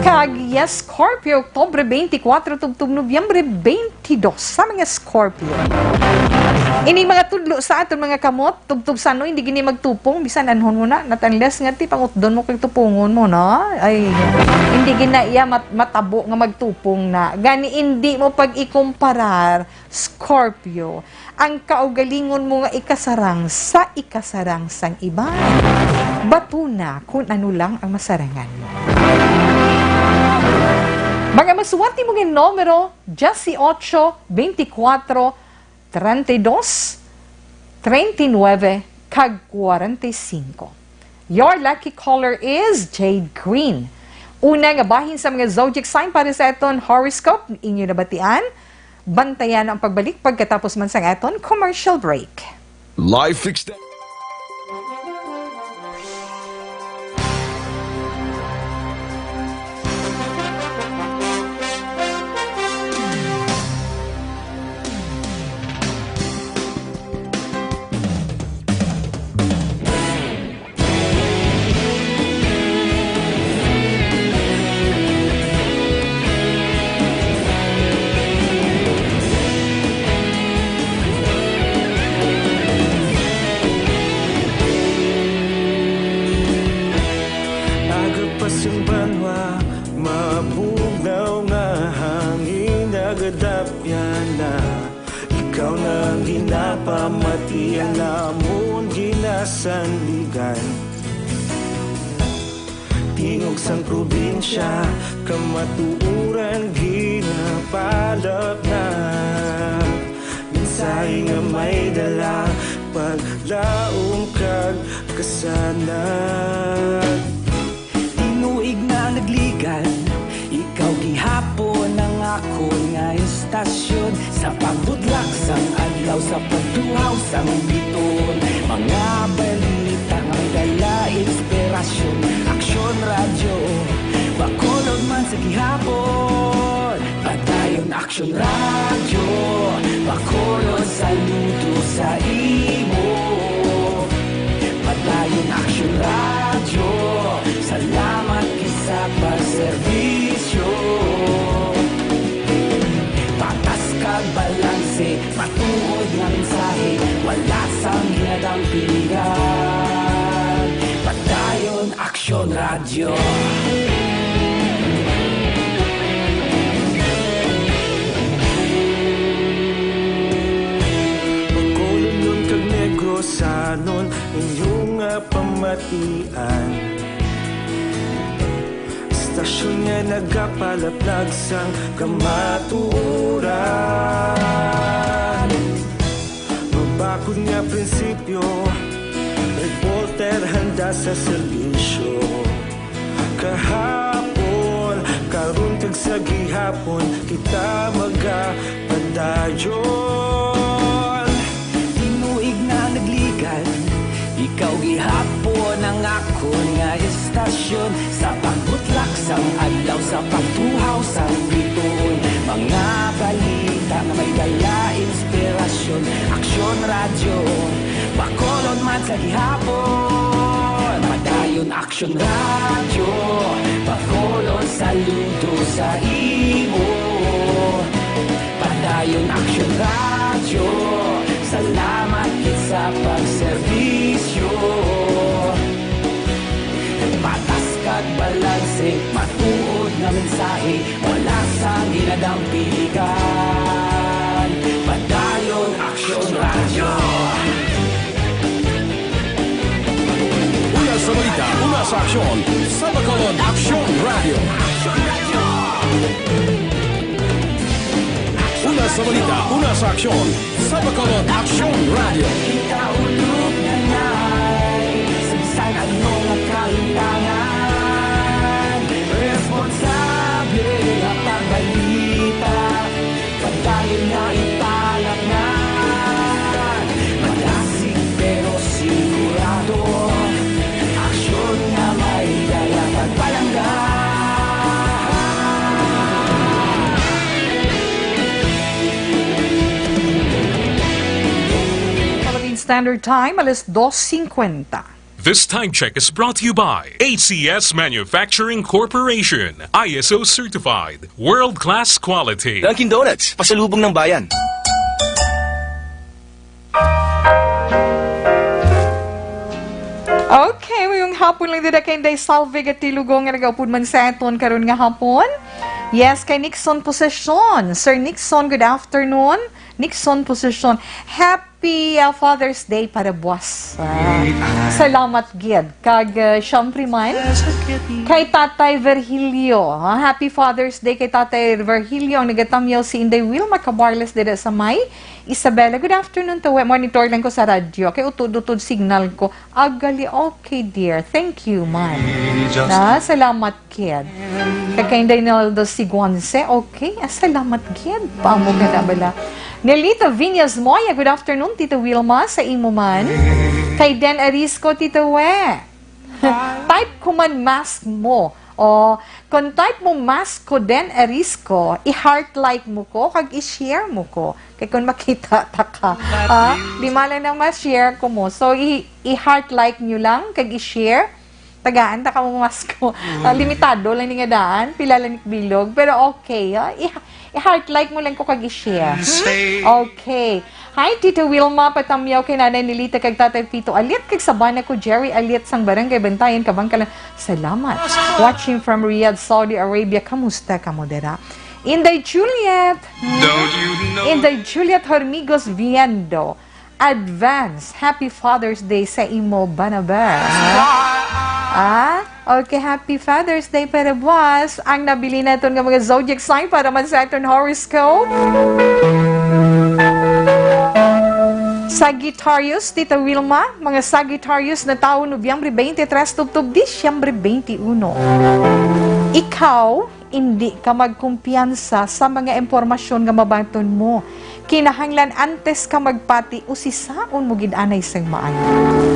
Kag yes, Scorpio, Oktubre twenty-four, tubtob Nobyembre twenty-two sa mga Scorpio. Ini mga tudlo sa aton mga kamot, tubtob sa ano, hindi gini magtupong, bisan anhon mo na, not unless nga ti pangutdon mo kag tupungon mo, no? Ay, hindi gina iya mat-, matabo nga magtupong na. Gani, hindi mo pag-ikumparar, Scorpio, ang kaugalingon mo nga ikasarang sa ikasarang sang iban. Batuna kung ano lang ang masarangan mo. Mga maswerte mo nga numero, dieciocho, veinticuatro, treinta y dos, treinta y nueve, kag kwarenta y cinco. Your lucky color is jade green. Una nga bahin sa mga zodiac sign para sa aton horoscope, inyo nabatian. Bantayan ang pagbalik pagkatapos man sang aton commercial break. Life extend. Aga pa sing banwa, mabugnaw nga hangin nagadapyan na. Ikaw na ang ginapamati, ang amon ginasandigan. Tingog sang probinsya, kamatuoran ginapalapnag. Mensahe nga may dala, paglaom kag kasanag. Tinuig na nagligad, ikaw gihapon ang akon nga istasyon. Sa pagbudlak sang adlaw, sa pagtuhaw sang biton, mga balita nga may dala inspirasyon. Aksyon Radyo, Bacolod man sa gihapon. Padayon Aksyon Radyo, Bacolod, saludo sa imo. Padayon Aksyon Radyo, salamat gid sa pagserbisyo. Patas kag balanse, matuod nga mensahe, wala sang ginadampingan. Padayon Aksyon Radyo. Bacolodnon kag Negrosanon, inyo nga pamatian. Istasyon nga nagapalaplag sang kamatuoran. Mabakod nga prinsipyo, reporter handa sa serbisyo. Kahapon, karon kag sa gihapon, kita magapadayon. Tinuig na nagligan, ikaw gihapon ang akon nga istasyon. Sa pagbutlak sang adlaw, sa pagtuhaw sang bituon, mga balita nga may dala inspirasyon. Aksyon Radyo, Bacolod man sa gihapon. Padayon Aksyon Radyo, Bacolod, saludo sa imo. Padayon Aksyon Radyo, salamat gid sa pagserbisyo. Patas kag balanse, matuod nga mensahe, wala sang ginadampigan. Padayon Aksyon Radyo. Una sa balita, una sa aksyon, sa Bacolod Aksyon Radyo. Una sa balita, una sa aksyon, sa Bacolod Aksyon Radyo. Kita ulog na nay, sagsag ang mga kalintangan. Responsable nga pagbalita, padayon nga ipalatngan. Madasig pero sigurado, aksyon nga may dala pagpalangga. Philippine Standard Time, alas dos cincuenta. This time check is brought to you by A C S Manufacturing Corporation, I S O certified, world-class quality. Dunkin' Donuts, pasalubong ng bayan. Okay, mayong hapon lang dida kay Inday Salve Gatilugo nga nagaupod man sa aton karon nga hapon. Yes, kay Nixon Posesyon. Sir Nixon, good afternoon. Nixon Posesyon. Happy, uh, Father's Day para buwas. Ah, salamat gid. Kag, uh, syempre man, kay Tatay Virgilio. Ah, happy Father's Day kay Tatay Virgilio. Ang nagatamyaw si Inday Wilma Cabarles dira sa may Isabela. Good afternoon to. Monitor lang ko sa radyo. Kay utod-utod signal ko. Agali, okay, dear. Thank you, man. Na, salamat gid. Kay kay Reynaldo Sigonse, okay. Ah, salamat gid. Paamo ka na bala. Nelita Viñas Moya, good afternoon, Tita Wilma, sa imo man. Kay Den Arisco, Tita We. Type ko man mask mo. O, kung type mo mask ko, Den Arisco, i-heart like mo ko, kag i-share mo ko. Kay kung makita ta ka, ah, di man lang na ma-share ko mo. So, i- i-heart like nyo lang, kag i-share. Tagaan ta ka mo mask ko. Ah, limitado lang ni nga daan, pila lang ni bilog. Pero okay, ah, i- i-heart like mo lang ko kag i-share. Hmm? Okay. Hi, Tita Wilma, patamyaw kay Nanay Nelita kag Tatay Pito Alit, kag sa bana ko, Jerry Alit, sang Barangay Bantayan, Kabangkalan. Salamat. Watching from Riyadh, Saudi Arabia. Kamusta kamo dira? Inday Juliet. Inday Juliet Hormigos Viendo. Advance Happy Father's Day sa imo, bana ba? Ah? Okay, Happy Father's Day para buwas. Ang nabilin naton nga mga zodiac sign para man sa aton horoscope. Sagittarius, Tita Wilma, mga Sagittarius na tawo Nobyembre twenty-three tubtob Disyembre twenty-one. Ikaw, indi ka magkumpiyansa sa mga impormasyon nga mabaton mo. Kinahanglan antes ka magpati, usisaon mo gid anay sang maayo.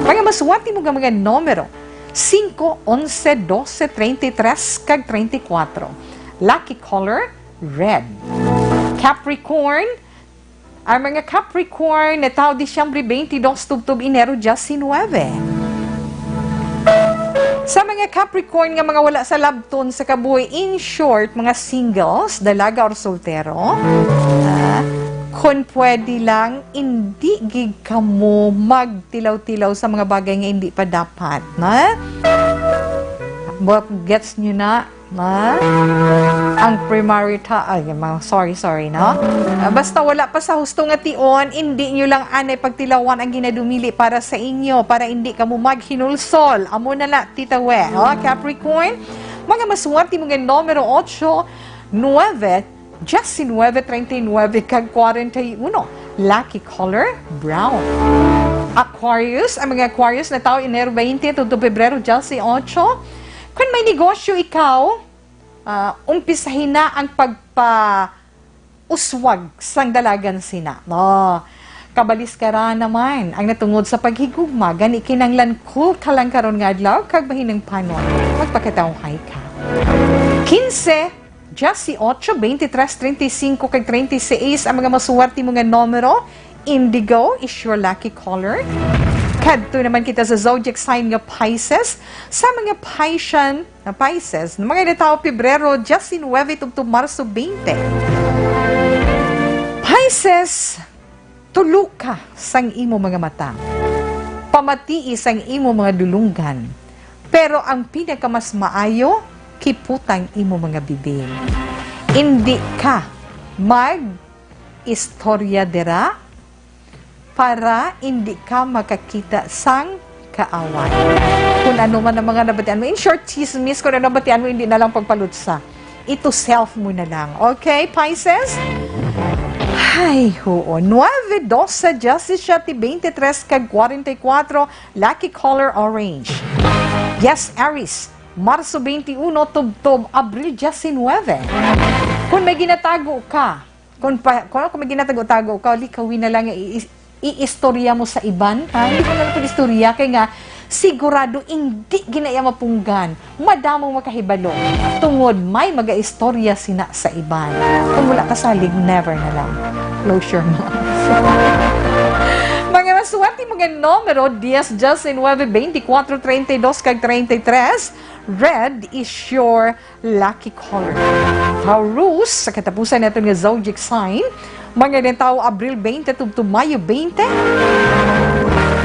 Mga masuwat nimo nga mga numero, singko, onse, dose, treinta y tres, kag treinta y kuatro. Lucky color, red. Capricorn, ang mga Capricorn na tawo Disyembre twenty-dos tubtob Enero diecinuebe. Sa mga Capricorn nga mga wala sa labton sa kabuhi, in short, mga singles, dalaga or soltero, ah, kung pwede lang, indi gid kamo magtilaw-tilaw sa mga bagay nga indi pa dapat, na? But gets nyo na? Ma? Ang premarital, ay, ma-, sorry, sorry, no? Ah, basta wala pa sa husto nga tion, indi nyo lang anay pagtilawan ang ginadumili para sa inyo, para indi kamo maghinulsol. Amo na la, Tita We, oh, Capricorn, Mga maswerte mo nga numero, ocho, nuebe, diecinuebe, treinta y nueve, kag kwarenta y uno. Lucky color, brown. Aquarius, ang mga Aquarius na tawo Enero twenty tubtob Pebrero dieciocho. Kung may negosyo ikaw, ah, umpisahin na ang pagpa-, uswag sang dalagan sina. No. Kabaliskara naman ang natungod sa paghigugma, gani kinahanglan cool ka lang karon nga adlaw kag mahinungpanon. Magpakatawhay ka. Quince, dieciocho, veintitrés, treinta y cinco, kag treinta y seis ang mga maswerte mo nga numero. Indigo is your lucky color. Kadto naman kita sa zodiac sign nga Pisces. Sa mga Piscean, na Pisces, mga natawo Pebrero diecinuebe tubtob Marso twenty. Pisces, tulo ka sang imo mga mata. Pamatii sang imo mga dulunggan. Pero ang pinakamas maayo, kiputang imo mga bibig. Indi ka mag-istorya dira, para indi ka makakita sang kaaway. Kung ano man ang mga nabatian mo, in short, chismis, kung ano nabatian mo, hindi na lang pagpalutsa. Ito self mo na lang. Okay, Pisces? Ay, oo. Nueve, doce, diecisiete, veintitrés, kag kwarenta y kuatro, lucky color orange. Yes, Aries. Marso twenty-uno, tubtob, Abril diecinuebe. Kung may ginatago ka, Kung pa, kung, kung may ginatago-tago ka, likawin na lang nga i-, i-, iistorya mo sa iban, ha? Hindi mo na lang pag-istorya, kay nga, sigurado hindi ginaya mapunggan. Madamong makahibalo. Tungod may magaistorya sina sa iban. Kung wala ka salig, never na lang. Close your mouth. Mga maswerte mo nga numero, dies, diecinuebe, veinticuatro, treinta y dos, kag treinta y tres. Red is your lucky color. Taurus, sa katapusan naton nga zodiac sign, mga natawo Abril twenty tubtob Mayo twenty.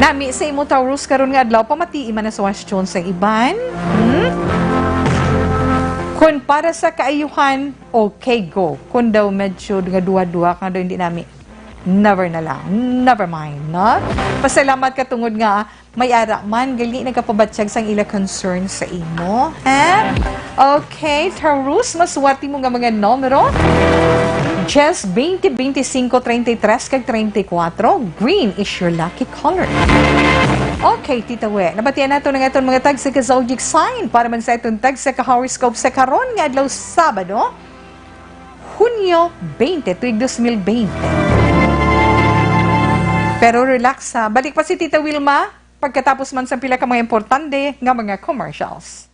Nami sa imo, Taurus, karon nga adlaw, pamatii man ang suwestyon sa iban. Hmm? Kung para sa kaayuhan, okay, go. Kung daw medyo nga duha-duha ka daw, hindi nami. Never na lang. Never mind, no? Pasalamat ka tungod nga may ara man, gali nagapabatyag sang ila concern sa imo. Ha? Okay, Taurus, maswerte mo nga mga numero. Dies, twenty, veinticinco, treinta y tres, kag treinta y cuatro. Green is your lucky color. Okay, Tita We, nabatian nato ang aton mga tagsa ka zodiac sign para man sa aton tagsa ka horoscope sa karon nga adlaw, Sabado, Hunyo twenty, tuig dos mil bente. Pero relax, ha. Balik pa si Tita Wilma pagkatapos man sa pila ka mga importante nga mga commercials.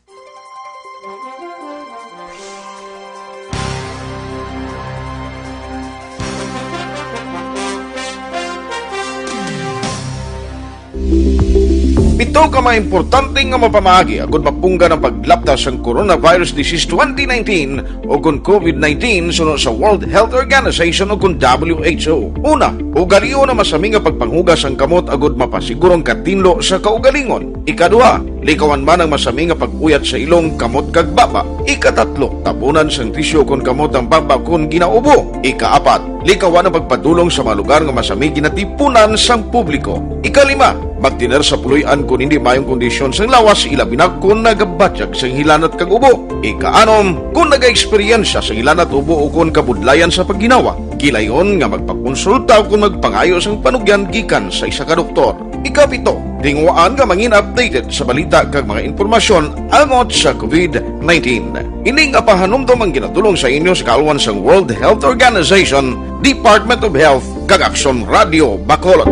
Pito ka mga importante nga mapamaagi agud mapunggan ang paglapta sang coronavirus disease twenty nineteen o kon COVID nineteen suno sa World Health Organization o kon W H O. Una, ugalion ang masami nga pagpanghugas sang kamot agud mapasiguro ang katinlo sa kaugalingon. Ikaduha, likawan man ang masami nga pag-uyat sa ilong, kamot, kag baba. Ikatatlo, tabunan sang tisyu kon kamot ang baba kon ginaubo. Ikaapat, likawan ang pagpadulong sa mga lugar nga masami ginatipunan sang publiko. Ikalima, magtener sa puloy-an kon hindi maayong kondisyon sang lawas, ilabi na kon nagabatyag sang hilanat kag ubo. Ikaanom, kon nagaeksperyensya sang hilanat, ubo, o kon kabudlayan sa pagginawa, gilayon nga magpakonsulta kon magpangayo sang panugyan gikan sa isa ka doktor. Ikapito, tinguhaan nga mangin updated sa balita kag mga impormasyon angot sa COVID nineteen. Ini nga pahanumdom ang ginadul-ong sa inyo sa kaalwan sang World Health Organization, Department of Health, kag Aksyon Radio Bacolod.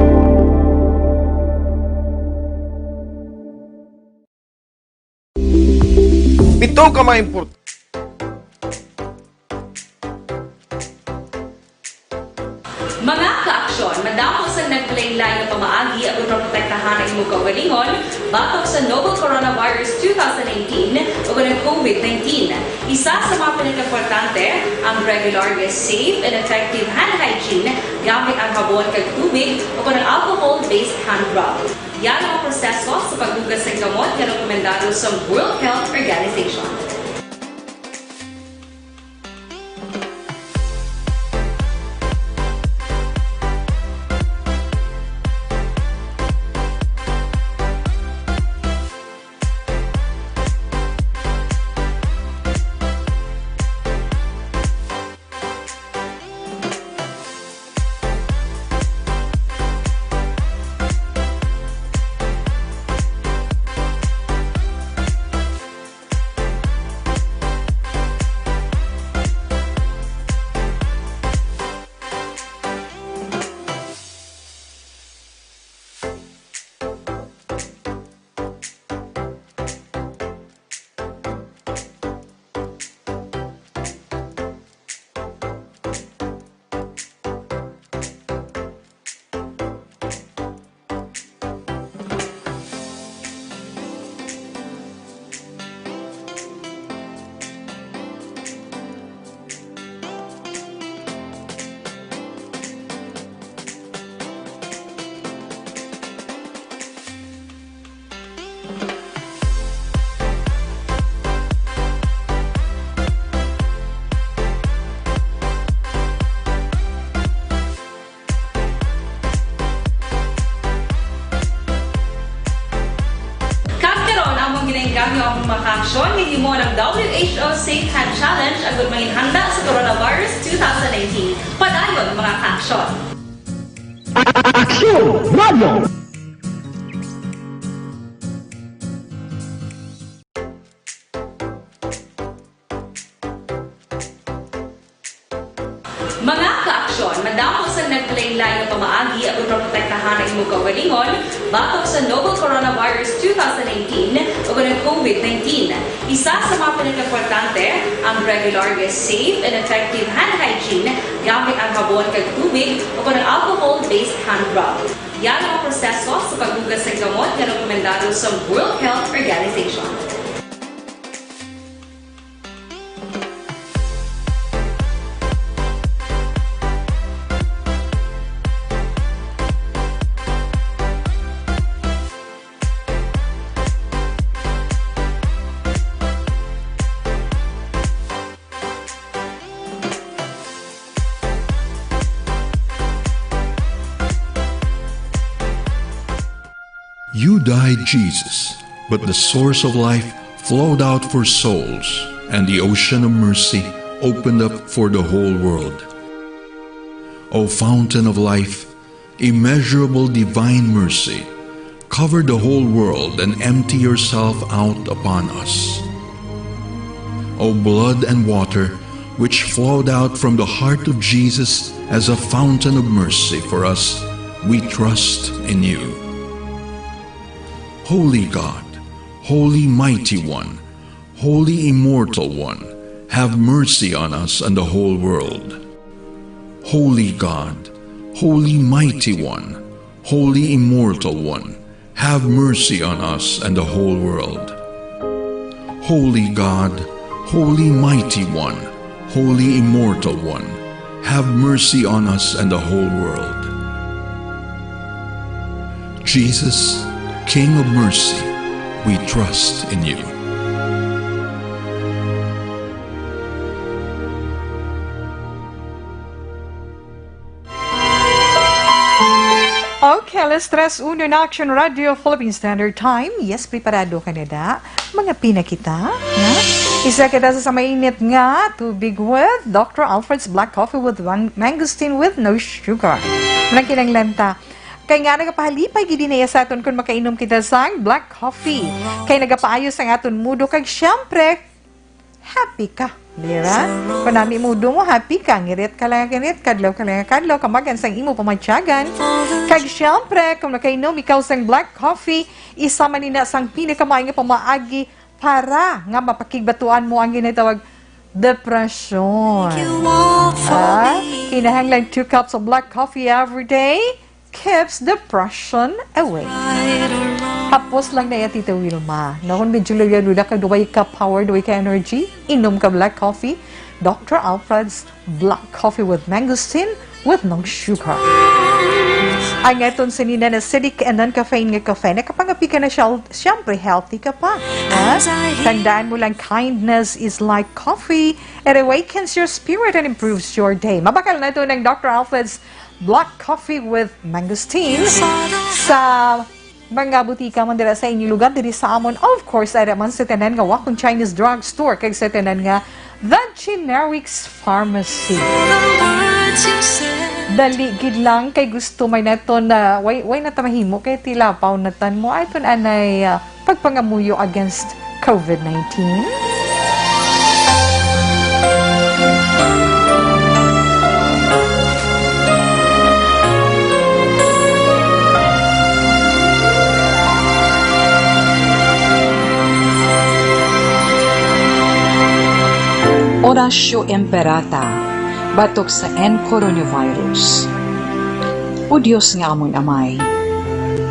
Pito ka mga import- Mga ka-aksyon, madamo sang naglain-lain nga pamaagi aron maprotektahan ang imong kaugalingon batok sa novel coronavirus two thousand nineteen o ang COVID nineteen. Isa sa mga pinakaimportante ang regular nga safe and effective hand hygiene gamit ang habon kag tubig o kon ang alcohol-based hand rub. Yan ang proseso sa paghugas sa kamot nga rekomendado sa World Health Organization. Aksyon nga himo ng W H O Safe Hand Challenge agud manginhanda sa coronavirus two thousand nineteen. Padayon, mga kaaksyon! Aksyon Radio! Mga kaaksyon, madamo sang naglain-lain nga pamaagi aron maprotektahan ang imong kaugalingon batok sa novel coronavirus two thousand nineteen ug ang COVID nineteen. Isa sa mga pinakaimportante ang regular nga safe and effective hand hygiene gamit ang habon kag tubig o kon ang alcohol-based hand rub. Yan ang mga proseso sa paghugas sang gamot nga rekomendado sa World Health Organization. You died, Jesus, but the source of life flowed out for souls, and the ocean of mercy opened up for the whole world. O fountain of life, immeasurable divine mercy, cover the whole world and empty yourself out upon us. O blood and water, which flowed out from the heart of Jesus as a fountain of mercy for us, we trust in you. Holy God, Holy Mighty One, Holy Immortal One, have mercy on us and the whole world. Holy God, Holy Mighty One, Holy Immortal One, have mercy on us and the whole world. Holy God, Holy Mighty One, Holy Immortal One, have mercy on us and the whole world. Jesus, King of mercy, we trust in you. Okay, alas tres uno na, Action Radio, Philippine Standard Time. Yes, preparado ka na da? Mga pinakita, ha? Isa kita sa, sa mainit nga tubig with Doctor Alfred's Black Coffee with Mang-, Mangosteen with no sugar. Walang kinahanglan ta. Kay nga nagapahalipay gid na iya sa aton kung makainom kita sang black coffee. Kay nagapaayo sang aton mudo kag siyempre, happy ka, dira? Kung nami mudo mo, happy ka, ngirit ka lang, ngirit, kadlaw ka lang, kadlaw, kamagan sang imo pamatyagan. Kag siyempre, kung makainom ikaw sang black coffee, isa man ina sang pinakamay nga pamaagi para nga mapakigbatuan mo ang ginatawag depresyon. Ah, kinahanglan two cups of black coffee every day keeps depression away. Hapos lang na yan, Tita Wilma. Nahon medyo luya-luya ka, duway ka power, duway ka energy, inom ka black coffee, Doctor Alfred's Black Coffee with Mangosteen with no sugar. Ang aton sini na acidic and non-caffeine nga kafe, nakapangapi ka na siya, siyempre healthy ka pa. Ha? Tandaan mo lang, kindness is like coffee. It awakens your spirit and improves your day. Mabakal na ito ng Doctor Alfred's Black Coffee with Mangosteen sa mga butika man dira sa inyong lugar, diri sa amon, of course, ara man sa tanan nga Wakon Chinese Drug Store kag sa tanan nga The Generics Pharmacy. Dali gid lang kay gusto may naton na way, way na ta mahimo kay tilapaw na tan mo ay tun anay, ah, pagpangamuyo against COVID nineteen. Oratio Imperata, batok sa N coronavirus. O Dios nga amon Amay,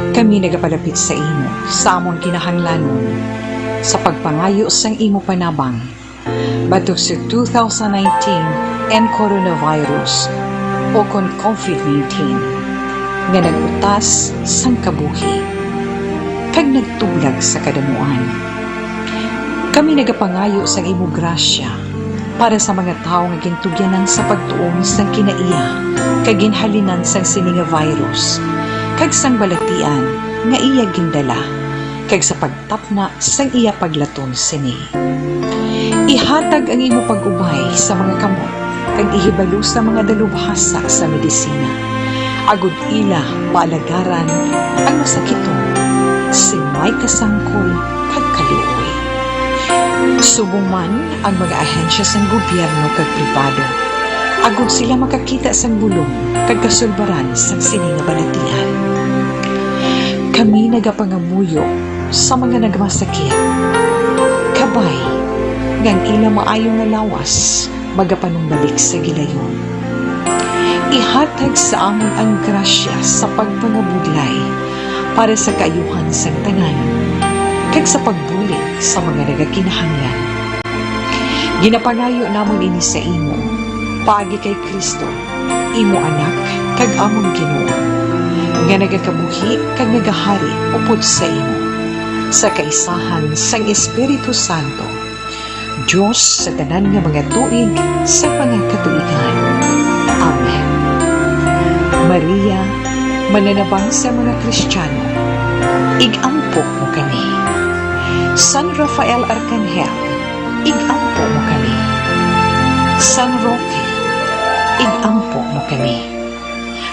kami nagapalapit sa imo sa amon kinahanglanon sa pagpangayo sang imo panabang batok sa two thousand nineteen N coronavirus o kon COVID nineteen nga nag-utas sang kabuhi kag nagtublag sa kadamuan. Kami nagapangayo sang imo grasya para sa mga tawo nga gintugyanan sa pagtuon sang kinaiya kag ginhalinan sang sini nga virus kag sang balatian nga iya gindala, kag sa pagtapna sang iya paglaton sini. Ihatag ang imo pag-ubay sa mga kamot, kag ihibalo sa mga dalubhasa sa medisina, agod ila paalagaran ang masakiton sing may kasangkol kag kaluoy. Subong man ang mga ahensya sang gobyerno kag pribado, agod sila makakita sang bulong kag kasulbaran sang sini nga balatian. Kami nagapangamuyo sa mga nagmasakit. Kabay nga ang ila maayo nga lawas magapanumbalik sa gilayon. Ihatag sa amon ang grasya sa pagpangabudlay para sa kaayuhan sang tanan, kag sa pagbulig sa mga nagakinahanglan. Ginapangayo namon ini sa imo, paagi kay Cristo, imo Anak, kag amon Ginoo, nga nagakabuhi kag nagahari upod sa imo, sa kaisahan sang Espiritu Santo, Dios sa tanan nga mga tuig sa mga katuigan. Amen. Maria, mananabang sa mga Kristiyano, ig-ampo mo kami. San Rafael Arkanghel, ig-ampo mo kami. San Roque, ig-ampo mo kami.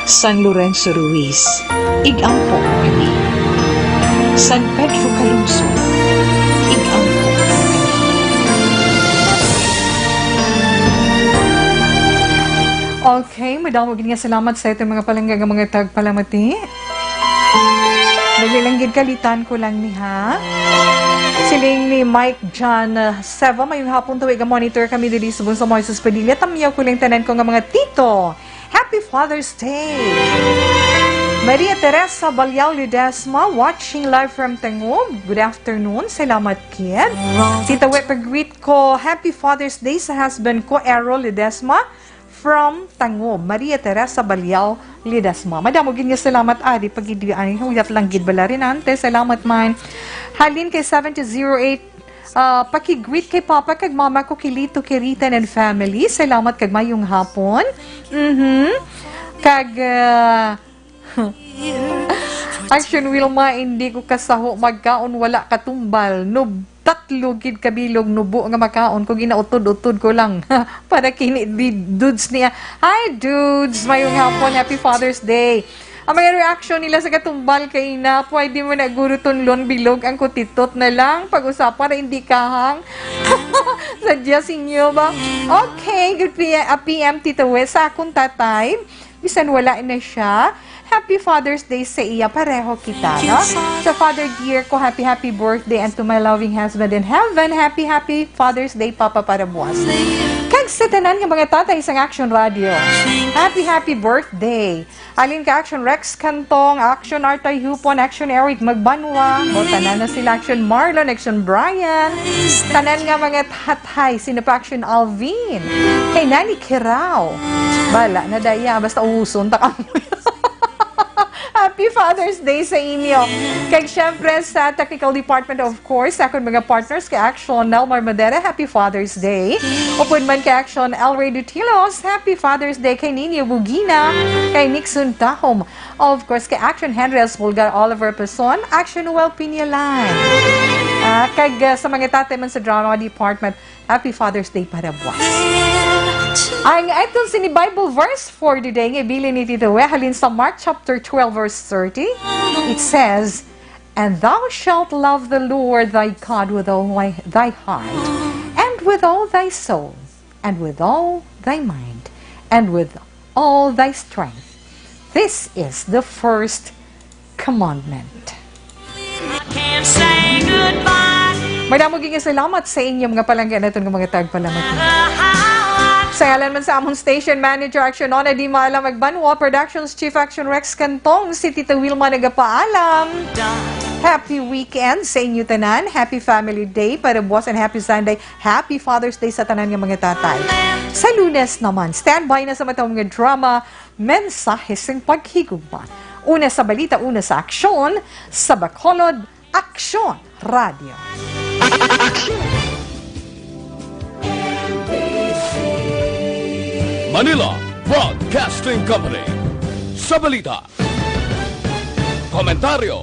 San Lorenzo Ruiz, ig-ampo mo kami. San Pedro Calungsod, ig-ampo mo kami. Okay, madamo gid nga salamat sa aton mga palangga nga mga tagpalamati. Naglilanggit kalitan ko lang ni ha. Siling ni Mike John, uh, Seva, mayong hapon, tuwi nga monitor kami diri sa Bunso Moises Padilla. Tamyaw ko lang tanan ko nga mga tito. Happy Father's Day! Maria Teresa Baliao Ledesma, watching live from Tangub. Good afternoon. Salamat, kid. Tita We, pag-greet ko, Happy Father's Day sa husband ko, Errol Ledesma, from Tangub. Maria Teresa Baliao Ledesma. Madamo gid nga salamat, Adi. Pag-, ay, huyat lang gid bala rin, ante. Salamat man. Halin kay seventy zero eight, ah, paki-greet kay Papa kag Mama ko, Kilito, Kiritan, and family. Salamat kag mayong hapon. Mhm. Kag, ah, Action, Wilma, hindi ko kasaho magkaon, wala katumbal. Nub-, tatlo gid ka bilog nubo nga makaon ko, ginautod-utod ko lang. Para kini di, dudes niya. Hi, dudes! Mayong hapon, Happy Father's Day. Ang mga reaction nila sa katumbal kay na, pwede mo na guro tunlon bilog ang kutitot na lang. Pag-usapan na hindi kahang. Sa Diyos inyo ba? Okay, good P-, ah, P M, Tito Wes. Sa akong tatay, bisan wala na siya, Happy Father's Day sa iya, pareho kita, no? Sa Father Dear ko, happy, happy birthday, and to my loving husband in heaven, happy, happy Father's Day, Papa Parabuas. Kag sa tanan nga mga tatay sang Action Radio, happy, happy birthday. Halin ka Action Rex Cantong, Action Artoy Hupon, Action Eric Magbanwa, o tanan na sila, Action Marlon, Action Brian, tanan nga mga tatay, sino pa, Action Alvin, kay Nani Kirao. Bala na daya, basta uson ta kamo. Happy Father's Day sa inyo. Kag syempre sa technical department, of course, sa akon mga partners kay Action Nelmar Madera, Happy Father's Day. Upod man kay Action El Ray Dutilos, Happy Father's Day kay Nino Bugina, kay Nixon Tahom. Of course, kay Action Henry Espulgar, Oliver Peson, Action Noel Piñalan. Ah, kag, ah, sa mga tatay man sa drama department, Happy Father's Day para buwas. Ang aton sini Bible verse for the day nga ibilin ni Tito We halin sa Mark chapter twelve, verse thirty. It says, "And thou shalt love the Lord thy God with all thy, thy heart, and with all thy soul, and with all thy mind, and with all thy strength. This is the first commandment." Madamo gid nga salamat sa inyo, mga palangga naton nga mga tagpalamati. Sa ngalan man sa amon station manager, Action Nona Di Maalam Magbanwa, Productions Chief Action Rex Cantong, si Tita Wilma nagapaalam. Happy weekend sa inyo tanan. Happy Family Day para buwas and Happy Sunday. Happy Father's Day sa tanan nga mga tatay. Sa Lunes naman, standby na sa matang mga drama, mensahe sing paghigugma. Una sa balita, una sa aksyon, sa Bacolod, Aksyon Radio. Manila Broadcasting Company. Sa balita, komentaryo,